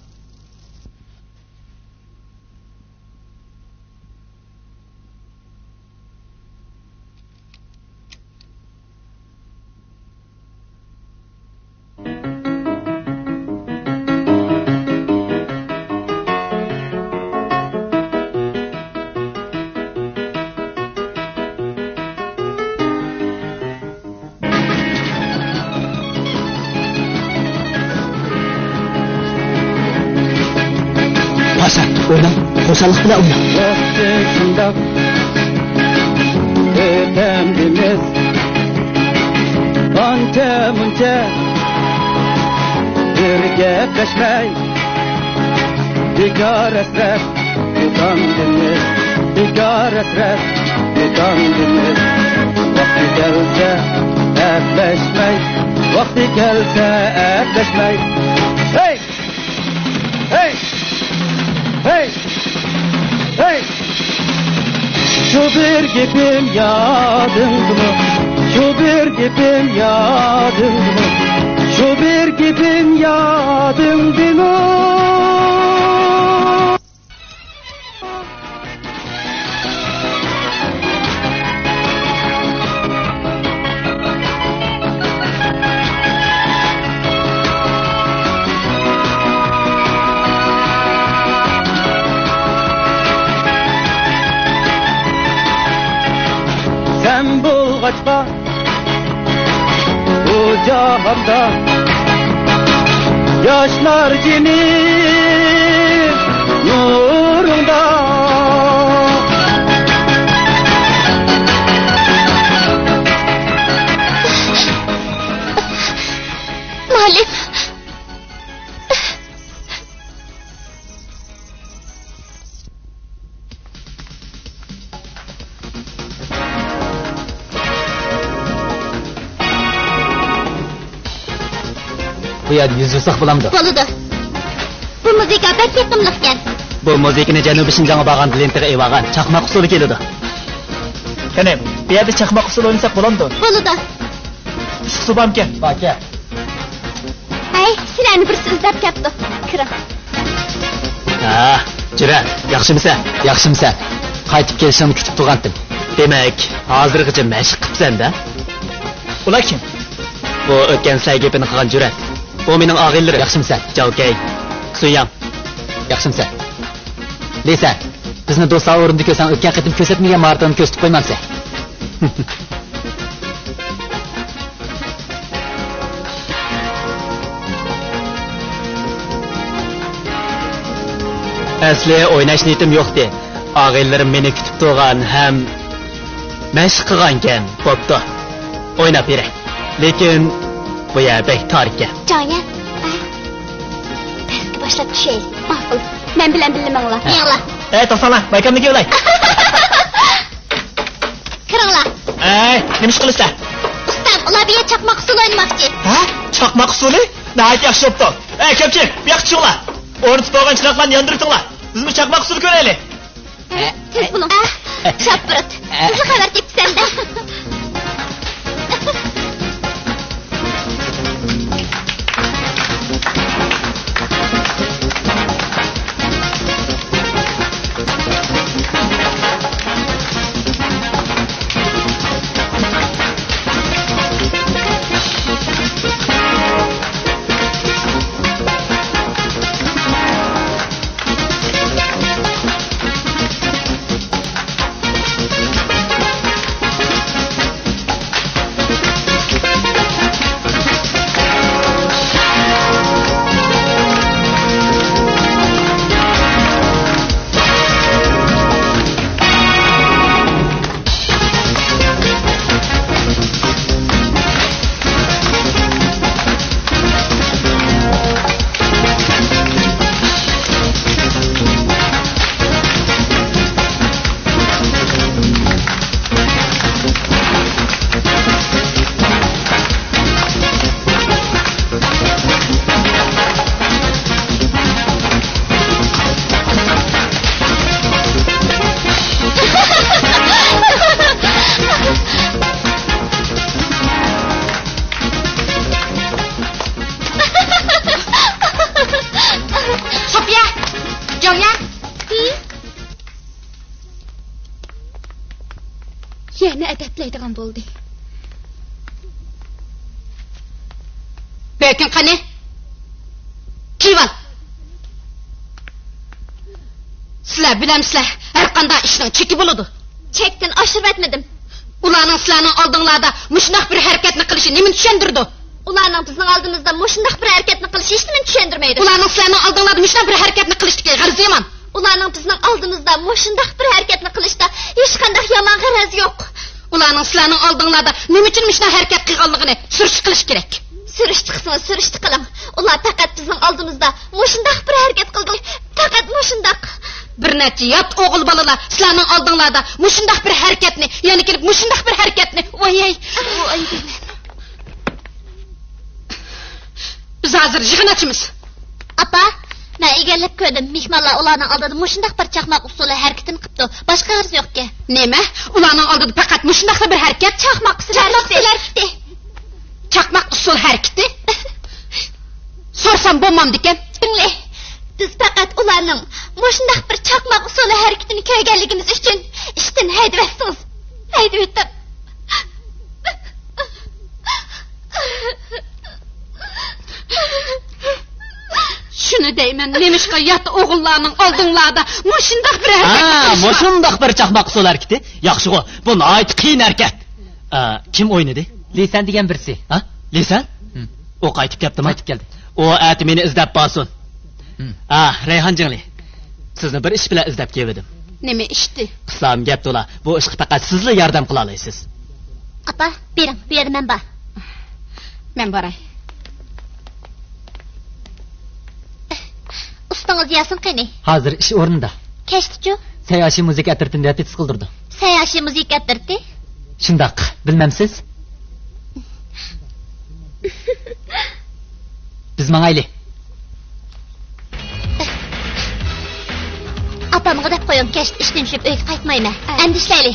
پاشا، ئوينا، خۇشاللىق بىلەن ئوينا. ۋاقتى شۇنداق ئۆتەمدىمىز، ئانچە مۇنچە بىر گەپلەشمەي، بىكار ھەسرەت يۇتامدىمىز، بىكار ھەسرەت يۇتامدىمىز. ۋاقتى كەلسە ئەپلەشمەي، ۋاقتى كەلسە ئەپلەشمەي. ھەي! ھەي! ھەي! ھەي! شۇ بىر گېپىم يادىڭدىمۇ؟ شۇ بىر گېپىم يادىڭدىمۇ؟ شۇ بىر گېپىم يادىڭدىمۇ؟ سەن بولغاچقا بۇ جاھاندا ياشنار جېنىم نۇرۇڭدا. مۇئەللىم. بۇ يەردە يۈز يۇساق بولامدۇ؟ بولىدۇ. بۇ مۇزىكا بەك يېقىملىقكەن. بۇ مۇزىكىنى جەنۇبىي شىنجاڭغا بارغاندا لېنتىغا ئېلىۋالغان، چاقماق ئۇسسۇلى كېلىدۇ. قېنى، بۇ يەردە چاقماق ئۇسسۇلى ئوينىساق بولامدۇ؟ بولىدۇ. ئىشقا سۇ بارمىكەن؟ باركەن. ھەي، سىلەرنى بىرسى ئىزدەپ كەپتۇ. كىرىڭ. ھە، جۈرئەت، ياخشىمىسەن؟ ياخشىمىسەن؟ قايتىپ كېلىشىڭنى كۈتۈپ تۇرغانتىم. دېمەك، ھازىرغىچە مەشىق قىپسەن-دە؟ ئۇلار كىم؟ بۇ ئۆتكەن سەي گېپىنى قىلغان جۈرئەت. بۇ مېنىڭ ئاغىنىلىرىم. ياخشىمىسەن؟ جاۋكەي، سۈيياڭ. ياخشىمىسەن؟ لىسەن، بىزنى دوستلار ئورنىدا كۆرسەڭ، ئۆتكەن قېتىم كۆرسەتمىگەن ماراتوننى كۆرسىتىپ قويمامسەن؟ ئەسلى ئويناش نىيىتىم يوقتى. ئاغىنىلىرىم مېنى كۈتۈپ تۇرغان ھەم مەشىق قىلغانىكەن. بوپتۇ، ئويناپ بېرەي. لېكىن بۇ يەر بەك تار ئىكەن. جاڭيەن، ئە، پەسكە باشلاپ چۈشەي. ماقۇل. مەن بىلەن بىللە ماڭلا. ھە. مېڭىڭلار. ئەي، توختاڭلار، مايكامنى كىيىۋېلەي. كىرىڭلار. ئەي، نېمە ئىش قىلىسىلەر؟ ئۇستام، ئۇلار بۇ يەردە چاقماق ئۇسسۇلى ئوينىماقچى. ھە؟ چاقماق ئۇسسۇلى؟ ناھايىتى ياخشى بوپتۇ. ئەي، كۆپچىلىك، بۇ ياققا چىقىڭلار. ئورنىدا تۇتۇۋالغان چىراغلارنى ياندۇرۇۋېتىڭلار. بىزمۇ چاقماق ئۇسسۇلى كۆرەيلى. تېز بولۇڭ. شاپپۇرۇت. تېزلا خەۋەر تېپىپسەن-دە. بولدى. بۆكۈڭ قېنى؟ كىيىۋال. سىلەر بىلەمسىلەر، ھەرقانداق ئىشنىڭ چېكى بولىدۇ. چەكتىن ئاشۇرۇۋەتمىدىم. ئۇلارنىڭ سىلەرنىڭ ئالدىڭلاردا مۇشۇنداق بىر ھەرىكەتنى قىلىشى نېمىنى چۈشەندۈرىدۇ؟ ئۇلارنىڭ بىزنىڭ ئالدىمىزدا مۇشۇنداق بىر ھەرىكەتنى قىلىشى ھېچنېمىنى چۈشەندۈرمەيدۇ. ئۇلارنىڭ سىلەرنىڭ ئالدىڭلاردا مۇشۇنداق بىر ھەرىكەتنى قىلىشتىكى غەرىزى يامان. ئۇلارنىڭ بىزنىڭ ئالدىمىزدا مۇشۇنداق بىر ھەرىكەتنى قىلىشتا ھېچقانداق يامان غەرەز يوق. ئۇلارنىڭ سىلەرنىڭ ئالدىڭلاردا نېمە ئۈچۈن مۇشۇنداق ھەرىكەت قىلغانلىقىنى سۈرۈشتە قىلىش كېرەك. سۈرۈشتە قىلسىڭىز، سۈرۈشتە قىلىڭ. ئۇلار پەقەت بىزنىڭ ئالدىمىزدا مۇشۇنداق بىر ھەرىكەت قىلدى. پەقەت مۇشۇنداق. بىر نەچچە يات ئوغۇل بالىلار سىلەرنىڭ ئالدىڭلاردا مۇشۇنداق بىر ھەرىكەتنى، يەنە كېلىپ مۇشۇنداق بىر ھەرىكەتنى. ۋاي، ۋاي. بىز ھازىر يىغىن ئاچىمىز. ئاپا، مەن ئىگىلەپ كۆردۈم. مېھمانلار ئۇلارنىڭ ئالدىدا مۇشۇنداق بىر چاقماق ئۇسسۇلى ھەرىكىتىنى قىپتۇ. باشقا غەرىزى يوقكەن. نېمە؟ ئۇلارنىڭ ئالدىدا پەقەت مۇشۇنداقلا بىر ھەرىكەت؟ چاقماق ئۇسسۇلى ھەرىكىتى. چاقماق ئۇسسۇل ھەرىكىتى؟ سورىسام بولمامدىكەن. دىڭلە، بىز پەقەت ئۇلارنىڭ مۇشۇنداق بىر چاقماق ئۇسسۇلى ھەرىكىتىنى كۆرگەنلىكىمىز ئۈچۈن ئىشتىن ھەيدىۋەتسىڭىز. ھەيدىۋېتىڭ. شۇنى دەيمەن، نېمىشقا يات ئوغۇللارنىڭ ئالدىڭلاردا مۇشۇنداق بىر ھەرىكەت قىلىشقا؟ مۇشۇنداق بىر چاقماق ئۇسسۇل ھەرىكىتى؟ ياخشىغۇ، بۇ ناھايىتى قىيىن ھەرىكەت. ئا، كىم ئوينىدى؟ لىسەن دېگەن بىرسى. ھا؟ لىسەن؟ ھىم. ئۇ قايتىپ كەپتىما؟ قايتىپ كەلدى. ئۇ ئەتە مېنى ئىزدەپ بارسۇن. ھىم. ئا، رەيھان جىڭلى، سىزنى بىر ئىش بىلەن ئىزدەپ كېلىۋىدىم. نېمە ئىشتى؟ قىسام گەپ تولا، بۇ ئىشقا پەقەت سىزلا ياردەم قىلالايسىز. ئاپا، بېرىڭ، بۇ يەردە مەن بار. مەن باراي. ئۇستىڭىز ياسىن قېنى؟ ھازىر ئىش ئورنىدا. كەچتىچۇ؟ سەيياشى مۇزىكا ئەترىتىنى رېپېتىتسىيە قىلدۇرىدۇ. سەيياشى مۇزىكا ئەترىتى؟ شۇنداق، بىلمەمسىز؟ بىز ماڭايلى. ئاپامغا دەپ قويۇڭ، كەچتە ئىشتىن چۈشۈپ ئۆيگە قايتمايمەن. ئەمدى ئىشلەيلى.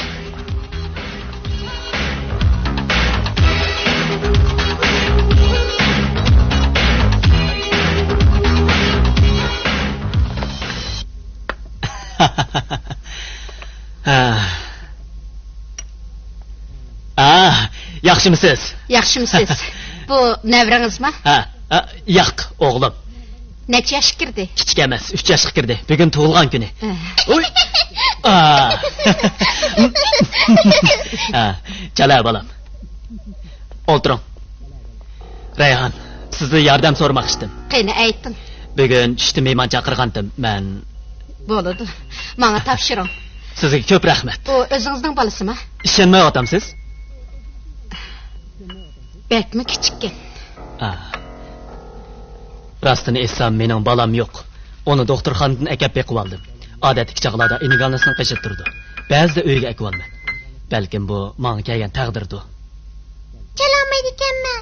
ھە. ئا، ياخشىمۇسىز؟ ياخشىمۇسىز؟ بۇ نەۋرىڭىزمۇ؟ ھە، ھە، ياق، ئوغلۇم. نەچچە ياشقا كىردى؟ كىچىك ئەمەس، ئۈچ ياشقا كىردى. بۈگۈن تۇغۇلغان كۈنى. ھە. ئۇي. ئا. ھە، چالا بالام. ئولتۇرۇڭ. رەيھان، سىزدىن ياردەم سورىماقچىدىم. قېنى، ئېيتىڭ. بۈگۈن چۈشتە مېھمان چاقىرغانتىم مەن. بولىدۇ. ماڭا تاپشۇرۇڭ. سىزگە كۆپ رەھمەت. ئۇ ئۆزىڭىزنىڭ بالىسىما؟ ئىشەنمەيۋاتامسىز؟ بەكمۇ كىچىككەن. ئا. راستىنى ئېيتسام، مېنىڭ بالام يوق. ئۇنى دوختۇرخانىدىن ئەكەپ بېقىۋالدىم. ئادەتتىكى چاغلاردا ئىنىگالنىسنىڭ قېشىدا تۇرىدۇ. بەزىدە ئۆيگە ئەكىۋالىمەن. بەلكىم بۇ ماڭا كەلگەن تەقدىردۇ. چالالمايدىكەنمەن.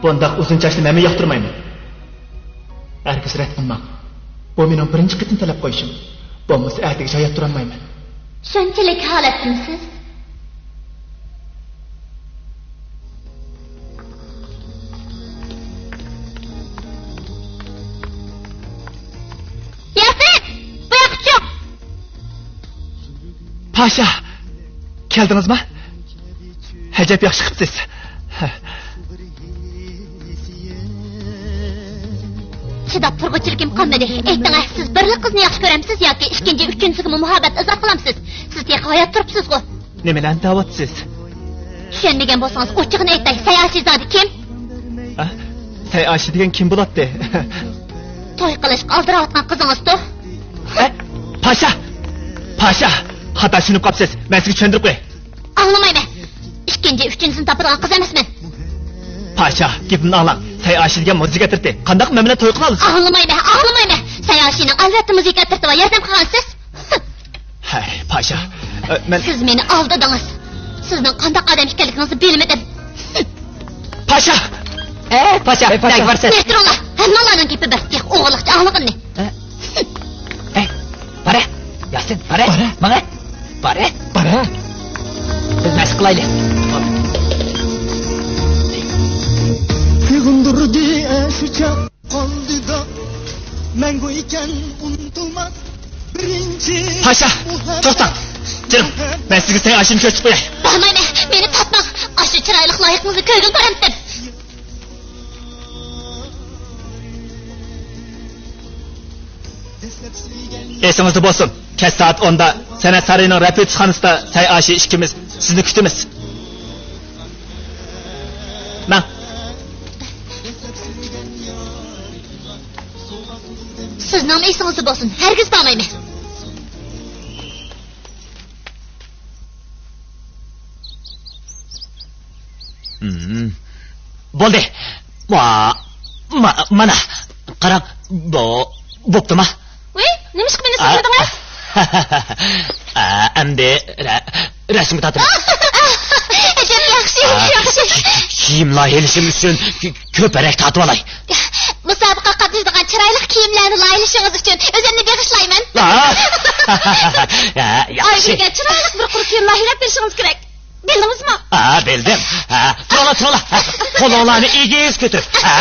بۇنداق ئۇزۇن چاچنى مەنمۇ ياقتۇرمايمەن. ھەرگىز رەت قىلماڭ. بۇ مېنىڭ بىرىنچى قېتىم تەلەپ قويۇشۇم. بولمىسا ئەتىگىچە ھايات تۇرالمايمەن. شۇنچىلىك ھالەتتىمسىز؟ ياسىن! بۇ ياققا چىق! پاشا! كەلدىڭىزما؟ ئەجەب ياخشى قىپسىز. چىداپ تۇرغۇچىلىكىم قالمىدى. ئېيتىڭە، سىز بىرلا قىزنى ياخشى كۆرەمسىز ياكى ئىككىنچى، ئۈچىنچىسىگىمۇ مۇھەببەت ئىزھار قىلامسىز؟ سىز تېخى ھايات تۇرۇپسىزغۇ. نېمىلەرنى دەۋاتىسىز؟ چۈشەنمىگەن بولسىڭىز، ئوچۇقىنى ئېيتاي، سەي ئاشى زادى كىم؟ ھە؟ سەي ئاشى دېگەن كىم بولاتتى؟ توي قىلىشقا ئالدىراۋاتقان قىزىڭىزدۇ. ھە؟ پاشا! پاشا! خاتا چۈشىنىپ قاپسىز. مەن سىزگە چۈشەندۈرۈپ قوياي. ئاڭلىمايمەن. ئىككىنچى، ئۈچىنچىسىنى تاپىدىغان قىز ئەمەسمەن. پاشا، گېپىمنى ئاڭلاڭ. سەي ئاشى دېگەن مۇزىكا ئەترىتى. قانداق مەن بىلەن توي قىلالىسىز؟ ئاڭلىمايمەن، ئاڭلىمايمەن. سەي ئاشىنىڭ ئەلۋەتتە مۇزىكا ئەترىتى بار. ياردەم قىلغانسىز. ھەي، پاشا، ئە، مەن سىز مېنى ئالدىدىڭىز. سىزنىڭ قانداق ئادەم ئىكەنلىكىڭىزنى بىلمىدىم. پاشا! ئەي، پاشا، ئەي، پاشا. نەگە بارىسەن؟ نەگە تۇرۇڭلار. ھەممىڭلارنىڭ گېپى بىر. تېخى ئوغرىلىقچە ئاڭلىغىنى. ھە؟ ئەي، بارە. ياسىن، بارە. بارە. ماڭە. بارە. بارە. بىز مەشىق قىلايلى. ئويغاندۇردى ئەشۇ چاغ. قالدى دا مەڭگۈ ئىكەن ئۇنتۇلماس بىرىنچى. پاشا، توختاڭ. جېنىم، مەن سىزگە سەي ئاشىنى كۆرسىتىپ قوياي. بارمايمەن، مېنى تاپماڭ. ئاشۇ چىرايلىق لايىقىڭىزنى كۆرگىلى تۇرامتىم. ئېسىڭىزدە بولسۇن، كەچ سائەت ئوندا سەنئەت سارىيىنىڭ رېپېتىتسخانىسىدا سەي ئاشى ئىككىمىز سىزنى كۈتىمىز. ماڭ. سىزنىڭمۇ ئېسىڭىزدە بولسۇن، ھەرگىز بارمايمەن. ھىم. بولدى. ما-، ما-، مانا، قاراڭ، بو-، بوپتۇما؟ ۋىي، نېمىشقا مېنى ئا. سۆكمىدىڭىز؟ ئا، ئەمدى رە-، رەسىمگە تارتىمەن. ئەجەب ياخشى، ئا، ياخشى. كىيىم لايىھەلىشىم ئۈچۈن كۆپرەك تارتىۋالاي. مۇسابىقىگە قاتنىشىدىغان چىرايلىق كىيىملەرنى لايىھەلىشىڭىز ئۈچۈن ئۆزۈمنى بېغىشلايمەن. ئا. يا، ياخشى. ئايگۈلگە چىرايلىق بىر قۇر كىيىم لايىھەلەپ بېرىشىڭىز كېرەك. بىلدىڭىزمۇ؟ ھە، بىلدىم. ھە، تۇرۇڭلار، تۇرۇڭلار. ھە، قولۇڭلارنى ئېگىز كۆتۈرۈپ. ھە.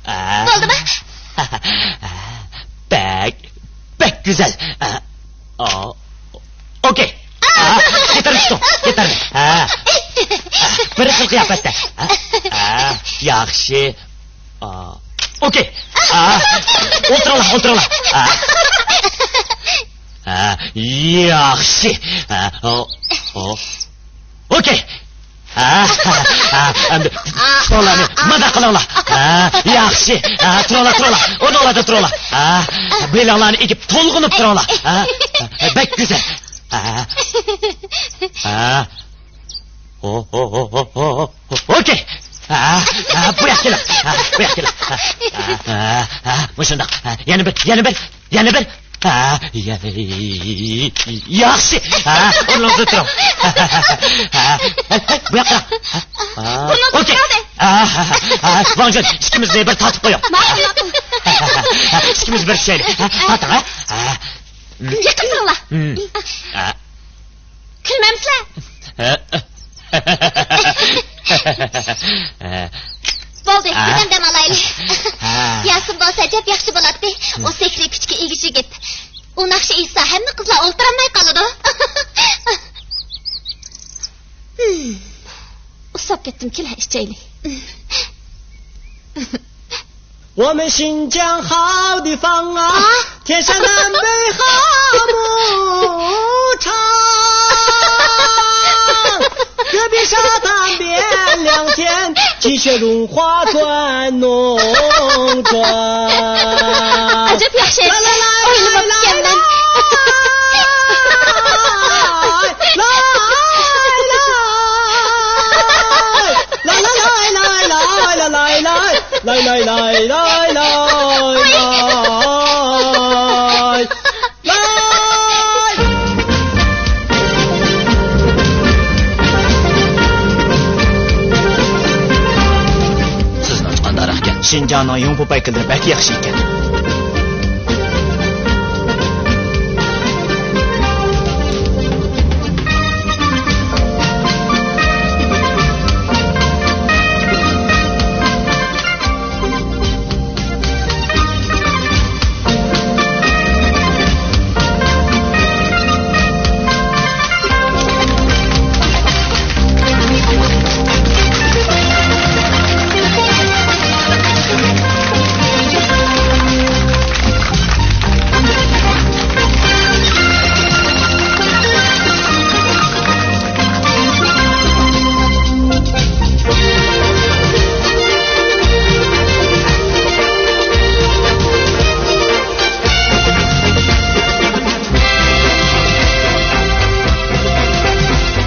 ھە. بولدىمۇ؟ بەك، بەك گۈزەل. ھە. ئا، ئوكەي. ھە، يېتەرلىك تۇتۇڭ، يېتەرلىك. ھە. بىر خىل قىياپەتتە. ھە. ھە، ياخشى. ئا، ئوكەي. ئا، ئولتۇرۇڭلار، ئولتۇرۇڭلار. ئا. ئا، ياخشى. ئا، ئو، ئو. ئوكەي. ئا، ئا، ئەمدى پۇتۇڭلارنى مادا قىلىڭلار. ئا، ياخشى. ئا، تۇرۇڭلار، تۇرۇڭلار. ئورنۇڭلاردا تۇرۇڭلار. ئا، بېلىڭلارنى ئېگىپ تولغىنىپ تۇرۇڭلار. ئا، بەك گۈزەل. ئا، ئا. ئو، ئو، ئو، ئو، ئو، ئو، ئوكەي. ھە، ھە، بۇ ياققا كېلىڭ. ھە، بۇ ياققا كېلىڭ. ھە، ھە، ھە، مۇشۇنداق. ھە، يەنە بىر، يەنە بىر، يەنە بىر. ھە، يە-، ياخشى. ھە، ئورنۇڭىزدا تۇرۇڭ. ھە، ھە، ھە، بۇ ياققا. ھە، ھە، ئوكەي. ھە، ھە، ھە، ھە، ۋاڭجۈن، ئىككىمىزنى بىر تارتىپ قويۇڭ. ماقۇل، ماقۇل. ھە، ئىككىمىز بىر چۈشەيلى. ھە، تارتىڭ، ھە. ھە. يېقىن تۇرۇڭلار. ھە. كۈلمەمسىلەر؟ بولدى، ھە؟ بىردەم دەم ئالايلى. ھە. ياسىن بولسا ئەجەب ياخشى بولاتتى. ئۇ سېھرىي كۈچكە ئىگە يىگىت. ئۇ ناخشا ئېيتسا ھەممە قىزلار ئولتۇرالماي قالىدۇ. ھىم. ئۇسساپ كەتتىم، كېلە ئىچەيلى. 我们新疆好地方啊，啊，天山南北好牧场，戈壁沙滩边凉天，积雪融化转农庄。 ئەجەب ياخشى. ئويلىماپتىكەنمەن. سىز شىنجاڭنىڭ يۇڭ پوپايكىلىرى بەك ياخشى ئىكەن.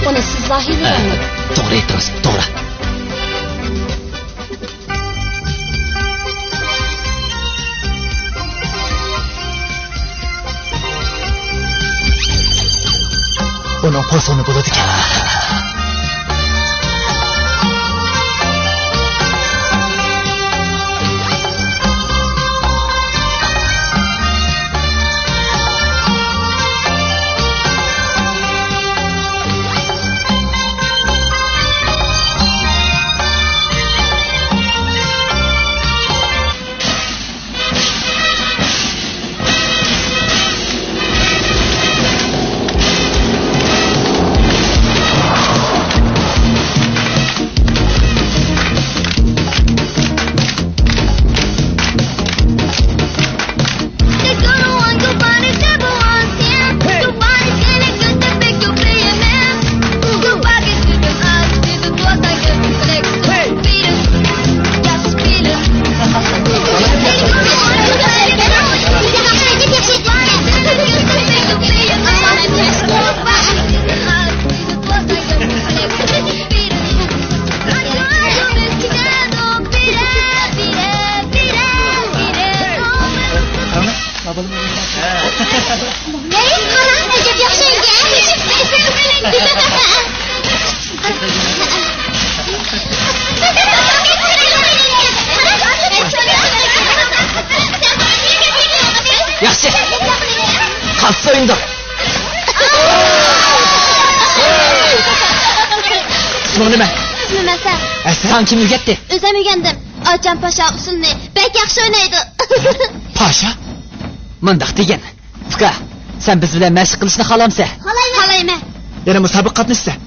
ئۇنى سىز ھە، زاھىرلىۋەرمەڭ. توغرا ئېيتتىڭىز، توغرا. ئۇنىڭ پوسۇنى بولىدىكەن. ياخشى. قالسا ئويۇندۇق. ئىسمىڭ نېمە؟ ئىسمىم ئەسەر. ئەسەر؟ ساڭا كىم ئۆگەتتى؟ ئۆزۈم ئۆگەندىم. ئاچام پاشا ئۇسسۇلنى بەك ياخشى ئوينايدۇ. پاشا؟ مۇنداق دېگىن. ئۇكا، سەن بىز بىلەن مەشىق قىلىشنى خالامسەن؟ خالايمەن. خالايمەن. يەنە مۇسابىقە قاتنىشىسەن؟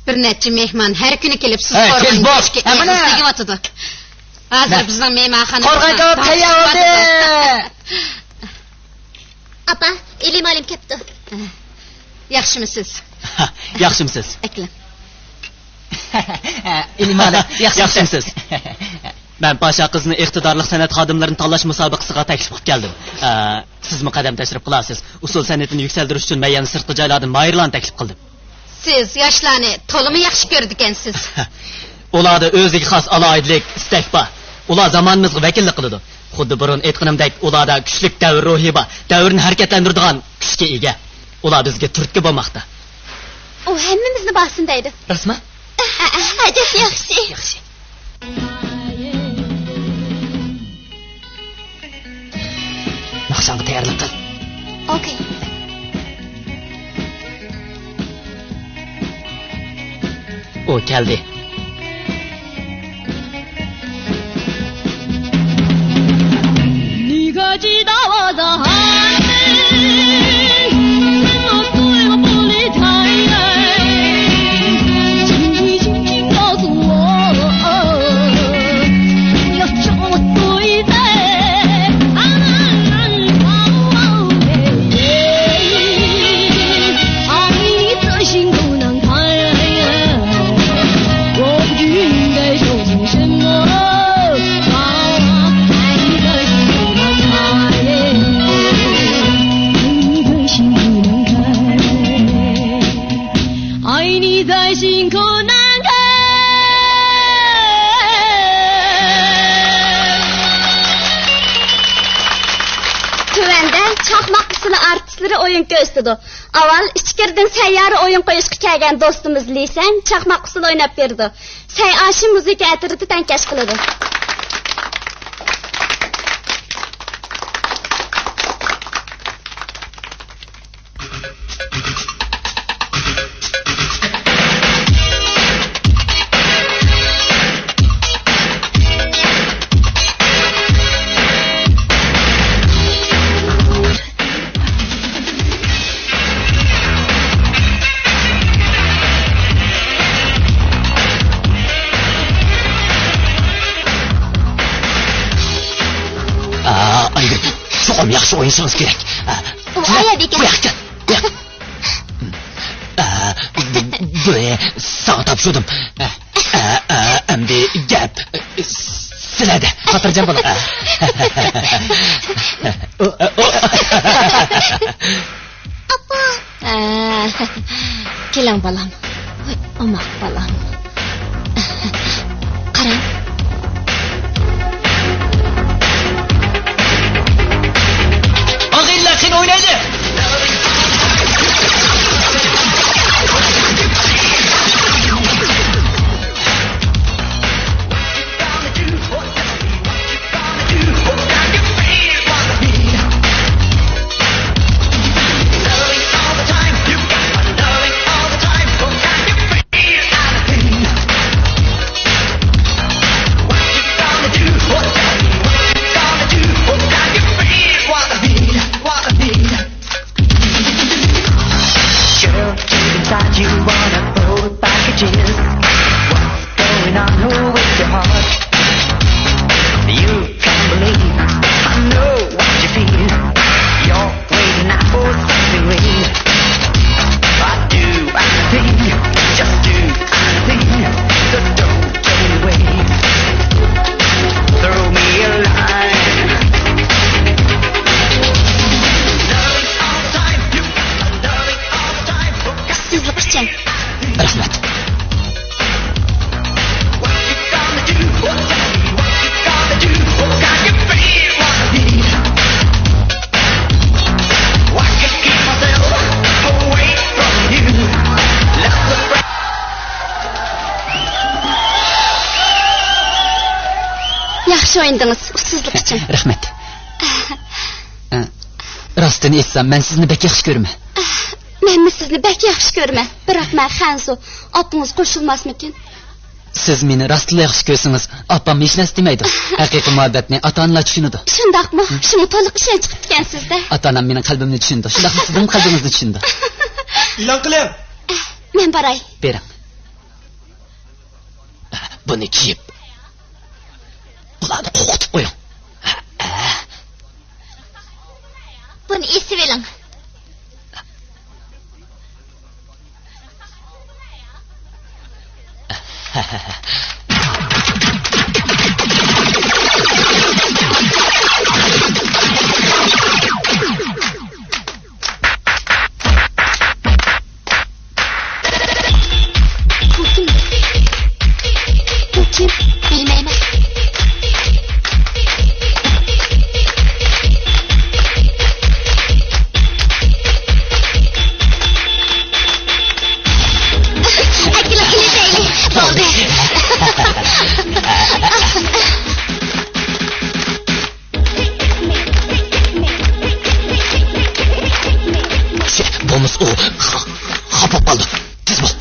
بىر نەچچە مېھمان ھەر كۈنى كېلىپ سىز ھە، قورغان تېز بول. گۆشكە ھەممىنى ئېغىز تېگىۋاتىدۇ. ھازىر مە. بىزنىڭ مېھمانخانىمىز قورغان كاۋاپ تەييار بولدى. ئاپا، ئېلى مۇئەللىم كەپتۇ. ياخشىمۇسىز؟ ياخشىمۇسىز؟ ئەكلىڭ. ئېلى مۇئەللىم، ياخشىمۇسىز؟ ياخشىمۇسىز؟ مەن پاشا قىزنى ئىقتىدارلىق سەنئەت خادىملىرىنى تاللاش مۇسابىقىسىغا تەكلىپ قىلىپ كەلدىم. ئە، سىزمۇ قەدەم تەشرىپ قىلارسىز. ئۇسسۇل سەنئىتىنى يۈكسەلدۈرۈش ئۈچۈن مەن يەنە سىرتقى جايلاردىن ماھىرلارنى تەكلىپ قىلدىم. سىز ياشلارنى تولىمۇ ياخشى كۆرىدىكەنسىز. ئۇلاردا ئۆزىگە خاس ئالاھىدىلىك، ئىستەك بار. ئۇلار زامانىمىزغا ۋەكىللىك قىلىدۇ. خۇددى بۇرۇن ئېيتقىنىمدەك، ئۇلاردا كۈچلۈك دەۋر روھى بار، دەۋرنى ھەرىكەتلەندۈرىدىغان كۈچكە ئىگە. ئۇلار بىزگە تۈرتكە بولماقتا. ئۇ ھەممىمىزنى باسسۇن دەيدۇ. راستمۇ؟ ئەجەب ياخشى. ياخشى. ناخشاڭغا تەييارلىق قىل. ئوكەي. ئۇ كەلدى. تۆۋەندە چاقماق ئۇسسۇلى ئارتىسلىرى ئويۇن كۆرسىتىدۇ. ئاۋۋال ئىچكىرىدىن سەييارە ئويۇن قويۇشقا كەلگەن دوستىمىز لىسەن چاقماق ئۇسسۇلى ئويناپ بېرىدۇ. سەي ئاشىم مۇزىكا ئەترىتى تەڭكەش قىلىدۇ. ئا، ئايدىن، چوقۇم ياخشى ئوينىشىڭىز كېرەك. ئا، ئۇ ئايا بېكەت. بۇ ياققا، بۇ ياققا. ئا، بۇ، بۇنى ساڭا تاپشۇردۇم. ئا، ئا، ئا، ئەمدى گەپ سىلەردە. خاتىرجەم بولۇڭ. ئا. ئاپا! ئا، كېلىڭ، بالام. ۋاي، ئوماق بالام. قاراڭ. ئاغىنىلەر، قېنى ئوينايلى! Girl, deep inside you wanna throw the packages. What's going on? Who is your heart? You can't believe. I know what you feel. You're waiting out for something real. I'd do anything, just do anything. So don't turn away. Throw me a line. ئۇسسۇزلۇق ئۈچۈن. رەھمەت. ياخشى ئوينىدىڭىز، ئۇسسۇزلۇق ئۈچۈن. رەھمەت. ئە، راستىنى ئېيتسام، مەن سىزنى بەك ياخشى كۆرىمەن. مەنمۇ سىزنى بەك ياخشى كۆرىمەن، بىراق مەن خەنزۇ. ئاپىڭىز قوشۇلماسمىكىن؟ سىز مېنى راستلا ياخشى كۆرسىڭىز، ئاپام ھېچ نەرسە دېمەيدۇ. ھەقىقىي مۇھەببەتنى ئاتا-ئانىلار چۈشىنىدۇ. شۇنداقمۇ؟ شۇڭا تولۇق ئىشەنچ قىپتىكەنسىز-دە. ئاتا-ئانام مېنىڭ قەلبىمنى چۈشىنىدۇ، شۇنداقلا سىزنىڭ قەلبىڭىزنى چۈشىنىدۇ. ئېلان قىلىڭ. مەن باراي. بېرىڭ. بۇنى كىيىپ، بۇلارنى قورقۇتۇپ قويۇڭ. بۇنى ئېسىۋېلىڭ. ئۇ خاپا بولۇپ قالدى. تېز بول.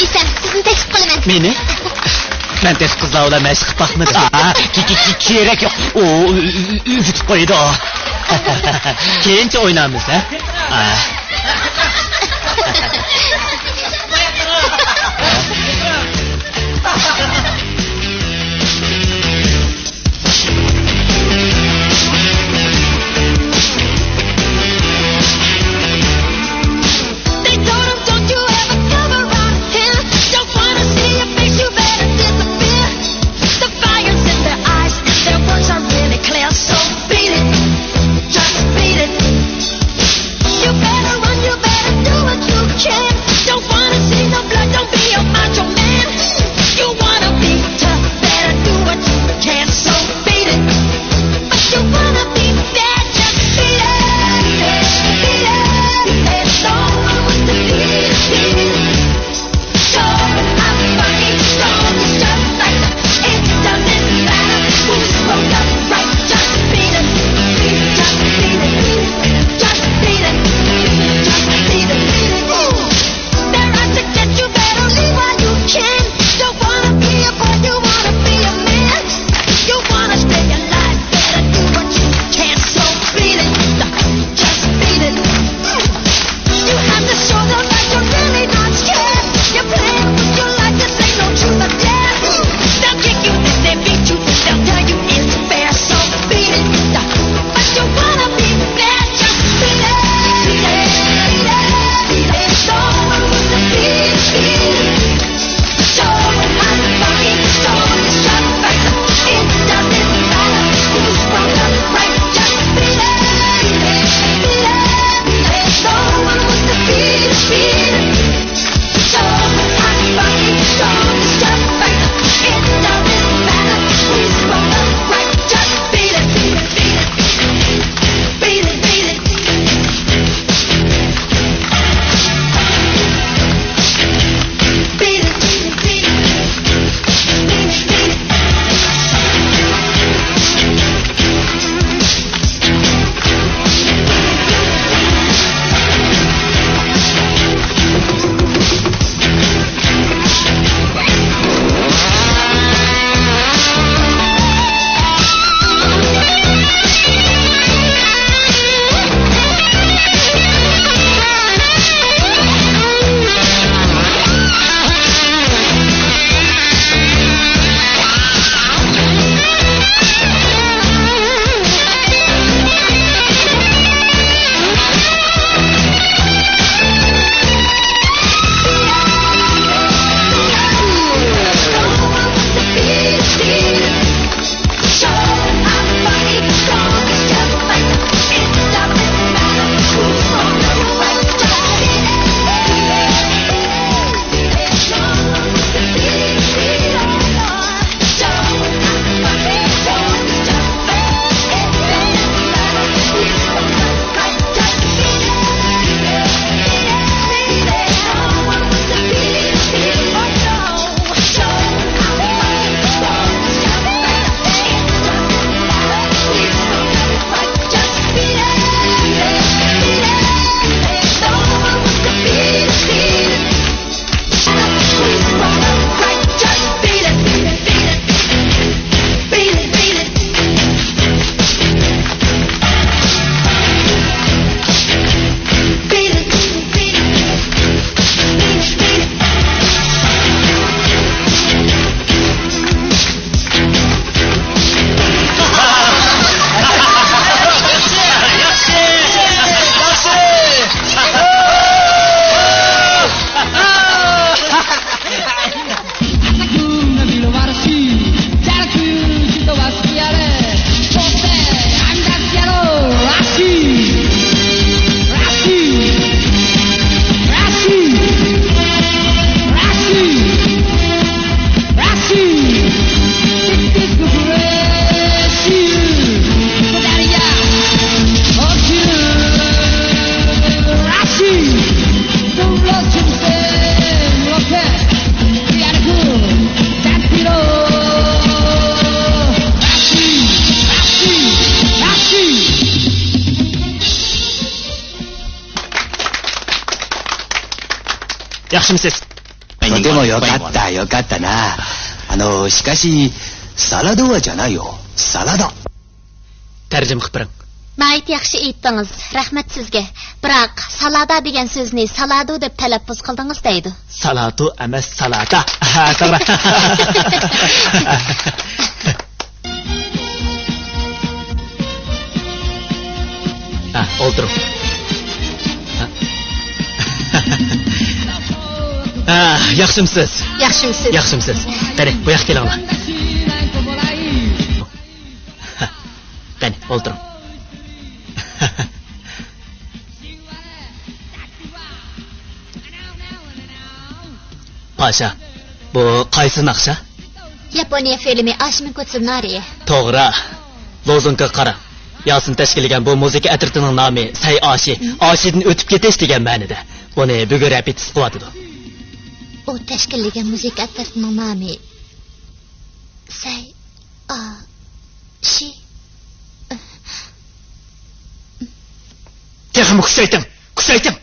ۋېيسەل، سىزنى تەكلىپ قىلىمەن. مېنى؟ مەن تېخى قىزلار بىلەن مەشىق قىلىپ باقمىدىم. ئا، كې-، كې-، كې-، كېرەك يوق. ئۇ ئۈ-، ئۈ-، ئۈ-، ئۈزۈپ قويىدۇ. كېيىنچە ئوينارمىز، ھە؟ ئا. They told him, "Don't you ever come around here. Don't wanna see your face, you better disappear." The fire's in their eyes, their words are really clear. So beat it, just beat it. You better run, you better do what you can. Don't wanna see no blood, don't be a macho man. You wanna be ياخشىمۇسىز؟ とても良かった、良かったな。あの、しかし、サラダはじゃないよ。サラダ。 تەرجىمە قىلىپ بېرىڭ. ناھايىتى ياخشى ئېيتتىڭىز، رەھمەت سىزگە. بىراق، سالادا دېگەن سۆزنى سالادۇ دەپ تەلەپپۇز قىلدىڭىز دەيدۇ. سالادۇ ئەمەس، سالادا. ھە، توغرا. ھە، ئولتۇرۇڭ. ھە. ھە، ياخشىمۇسىز؟ ياخشىمۇسىز؟ ياخشىمۇسىز؟ قېنى، بۇ ياققا كېلىڭلار. قېنى، ئولتۇرۇڭ. پاشا، بۇ قايسى ناخشا؟ ياپونىيە فىلىمى ئاشىمىن كوتسۇنارى. توغرا. لوزۇنكىغا قاراڭ. ياسىن تەشكىللىگەن بۇ مۇزىكا ئەترىتىنىڭ نامى سەي ئاشى، ئاشىدىن ئۆتۈپ كېتىش دېگەن مەنىدە. بۇنى بۈگۈن رېپېتىتسىيە قىلىۋاتىدۇ. ئۇ تەشكىللىگەن مۇزىكا ئەترىتىنىڭ نامى سەي ئاشى. تېخىمۇ كۈچەيتىڭ، كۈچەيتىڭ.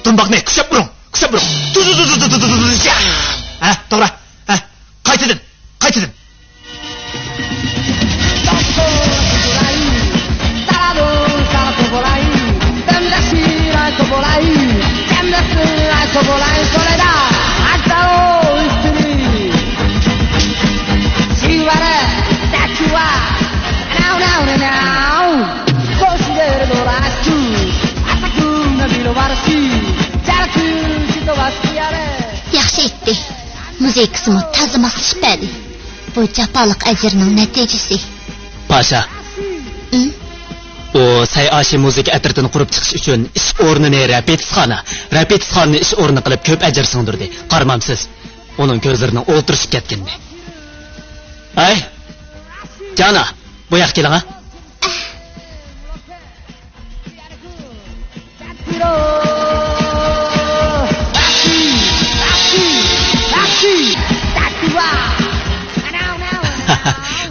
دۇمباقنى كۈچەپ ئۇرۇڭ، كۈچەپ ئۇرۇڭ. دۇ، دۇ، دۇ. ھە، توغرا. ھە، قايتىدىن، قايتىدىن. ياخشى ئېيتتى. مۇزىكىسىمۇ تازا ماسلىشىپ بەردى. بۇ جاپالىق ئەجىرنىڭ نەتىجىسى. پاشا. ئۇ سەي ئاشى مۇزىكا ئەترىتىنى قۇرۇپ چىقىش ئۈچۈن ئىش ئورنىنى رېپېتىتسخانا، رېپېتىتسخانىنى ئىش ئورنى قىلىپ كۆپ ئەجىر سىڭدۈردى. قارىمامسىز؟ ئۇنىڭ كۆزلىرىنىڭ ئولتۇرۇشۇپ كەتكىنىنى. ھەي، جانا، بۇ ياققا كېلىڭ ھە.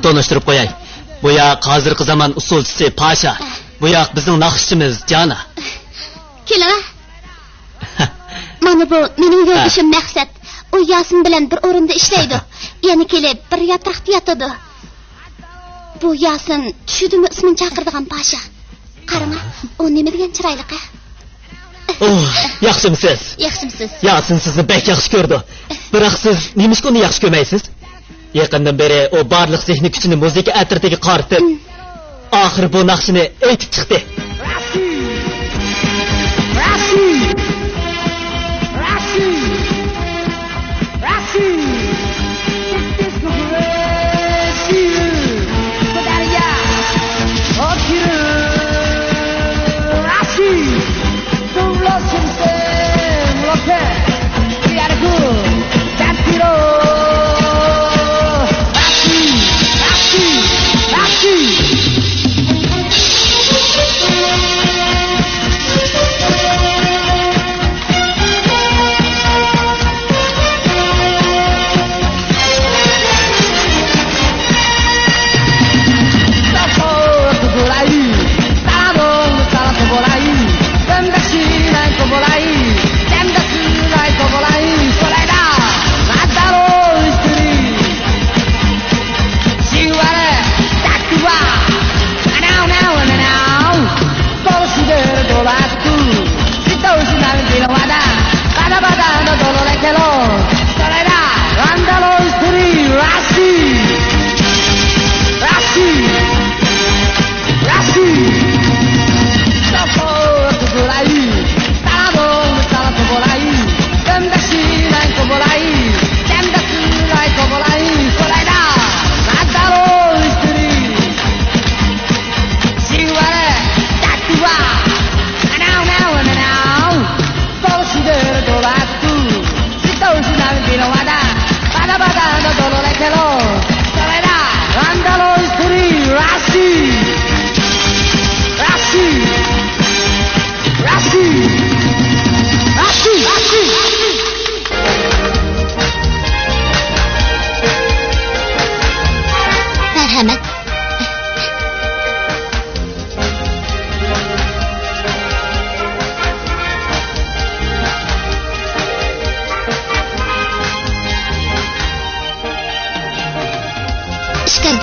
تونۇشتۇرۇپ قوياي. بۇ ياق ھازىرقى زامان ئۇسسۇلچىسى پاشا. بۇ ياق بىزنىڭ ناخشىچىمىز جانا. كېلىڭە. مانا بۇ مېنىڭ يولدىشىم مەقسەت. ئۇ ياسىن بىلەن بىر ئورۇندا ئىشلەيدۇ. يەنە كېلىپ بىر ياتاقتا ياتىدۇ. بۇ ياسىن، چۈشىدىمۇ ئىسمىنى چاقىرىدىغان پاشا. قاراڭا، ئۇ نېمە دېگەن چىرايلىق ھە؟ ئوھ، ياخشىمۇسىز؟ ياخشىمۇسىز؟ ياسىن سىزنى بەك ياخشى كۆرىدۇ. بىراق سىز نېمىشقا ئۇنى ياخشى كۆرمەيسىز؟ يېقىندىن بېرى ئۇ بارلىق زېھنىي كۈچىنى مۇزىكا ئەترىتىگە قارىتىپ، ئاخىرى بۇ ناخشىنى ئېيتىپ چىقتى.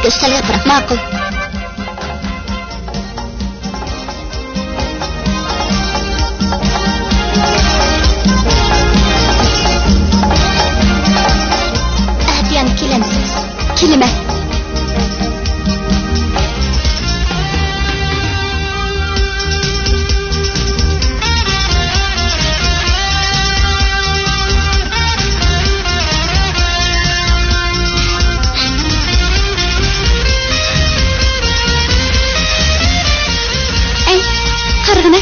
ئۈستەلگە ئاپىرىڭ. ماقۇل. ئەتىگەن كېلەمسىز؟ كېلىمەن. ئەي، قارىغىنە.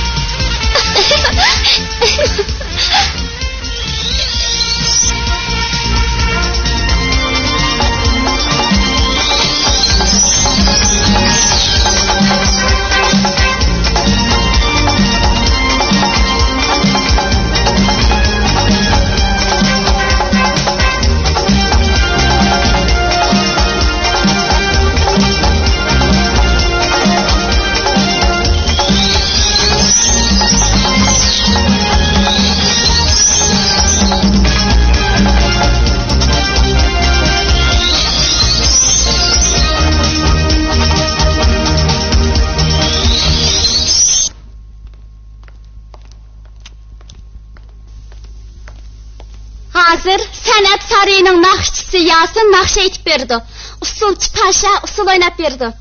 ھازىر سەنئەت سارىيىنىڭ ناخشىچىسى ياسىن ناخشا ئېيتىپ بېرىدۇ. ئۇسسۇلچى پاشا ئۇسسۇل ئويناپ بېرىدۇ.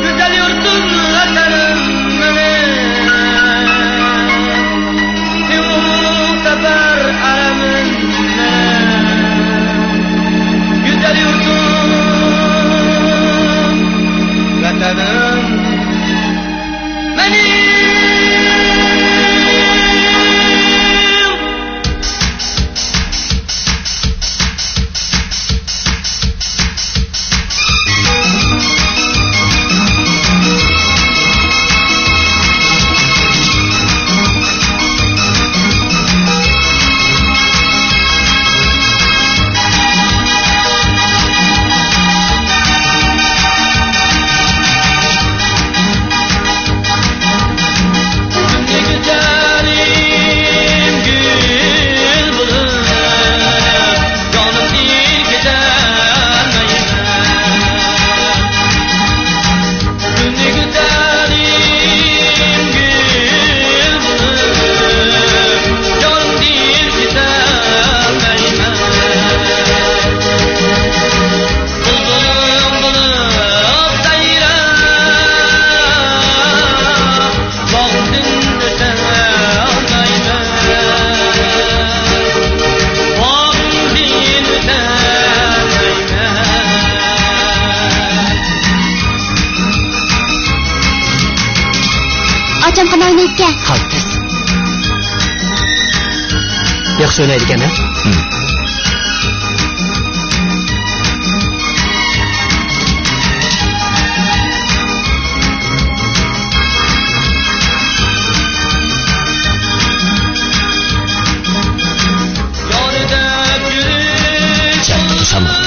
گۈزەل يۇرتۇم ۋەتىنىم مېنىڭ، سېنىڭ تەبەر ئەلەمىم مېنىڭ. گۈزەل يۇرتۇم ۋەتىنىم مېنىڭ. ئاچام قانداق ئوينايدىكەن؟ خالتىس. ياخشى ئوينايدىكەن ھە؟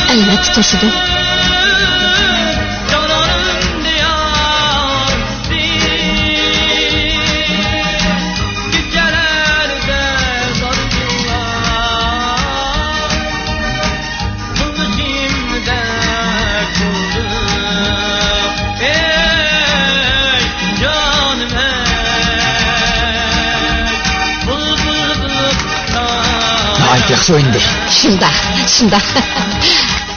ئەلۋەتتە توشىدۇ. ناھايىتى ياخشى ئوينىدى. شۇنداق، شۇنداق.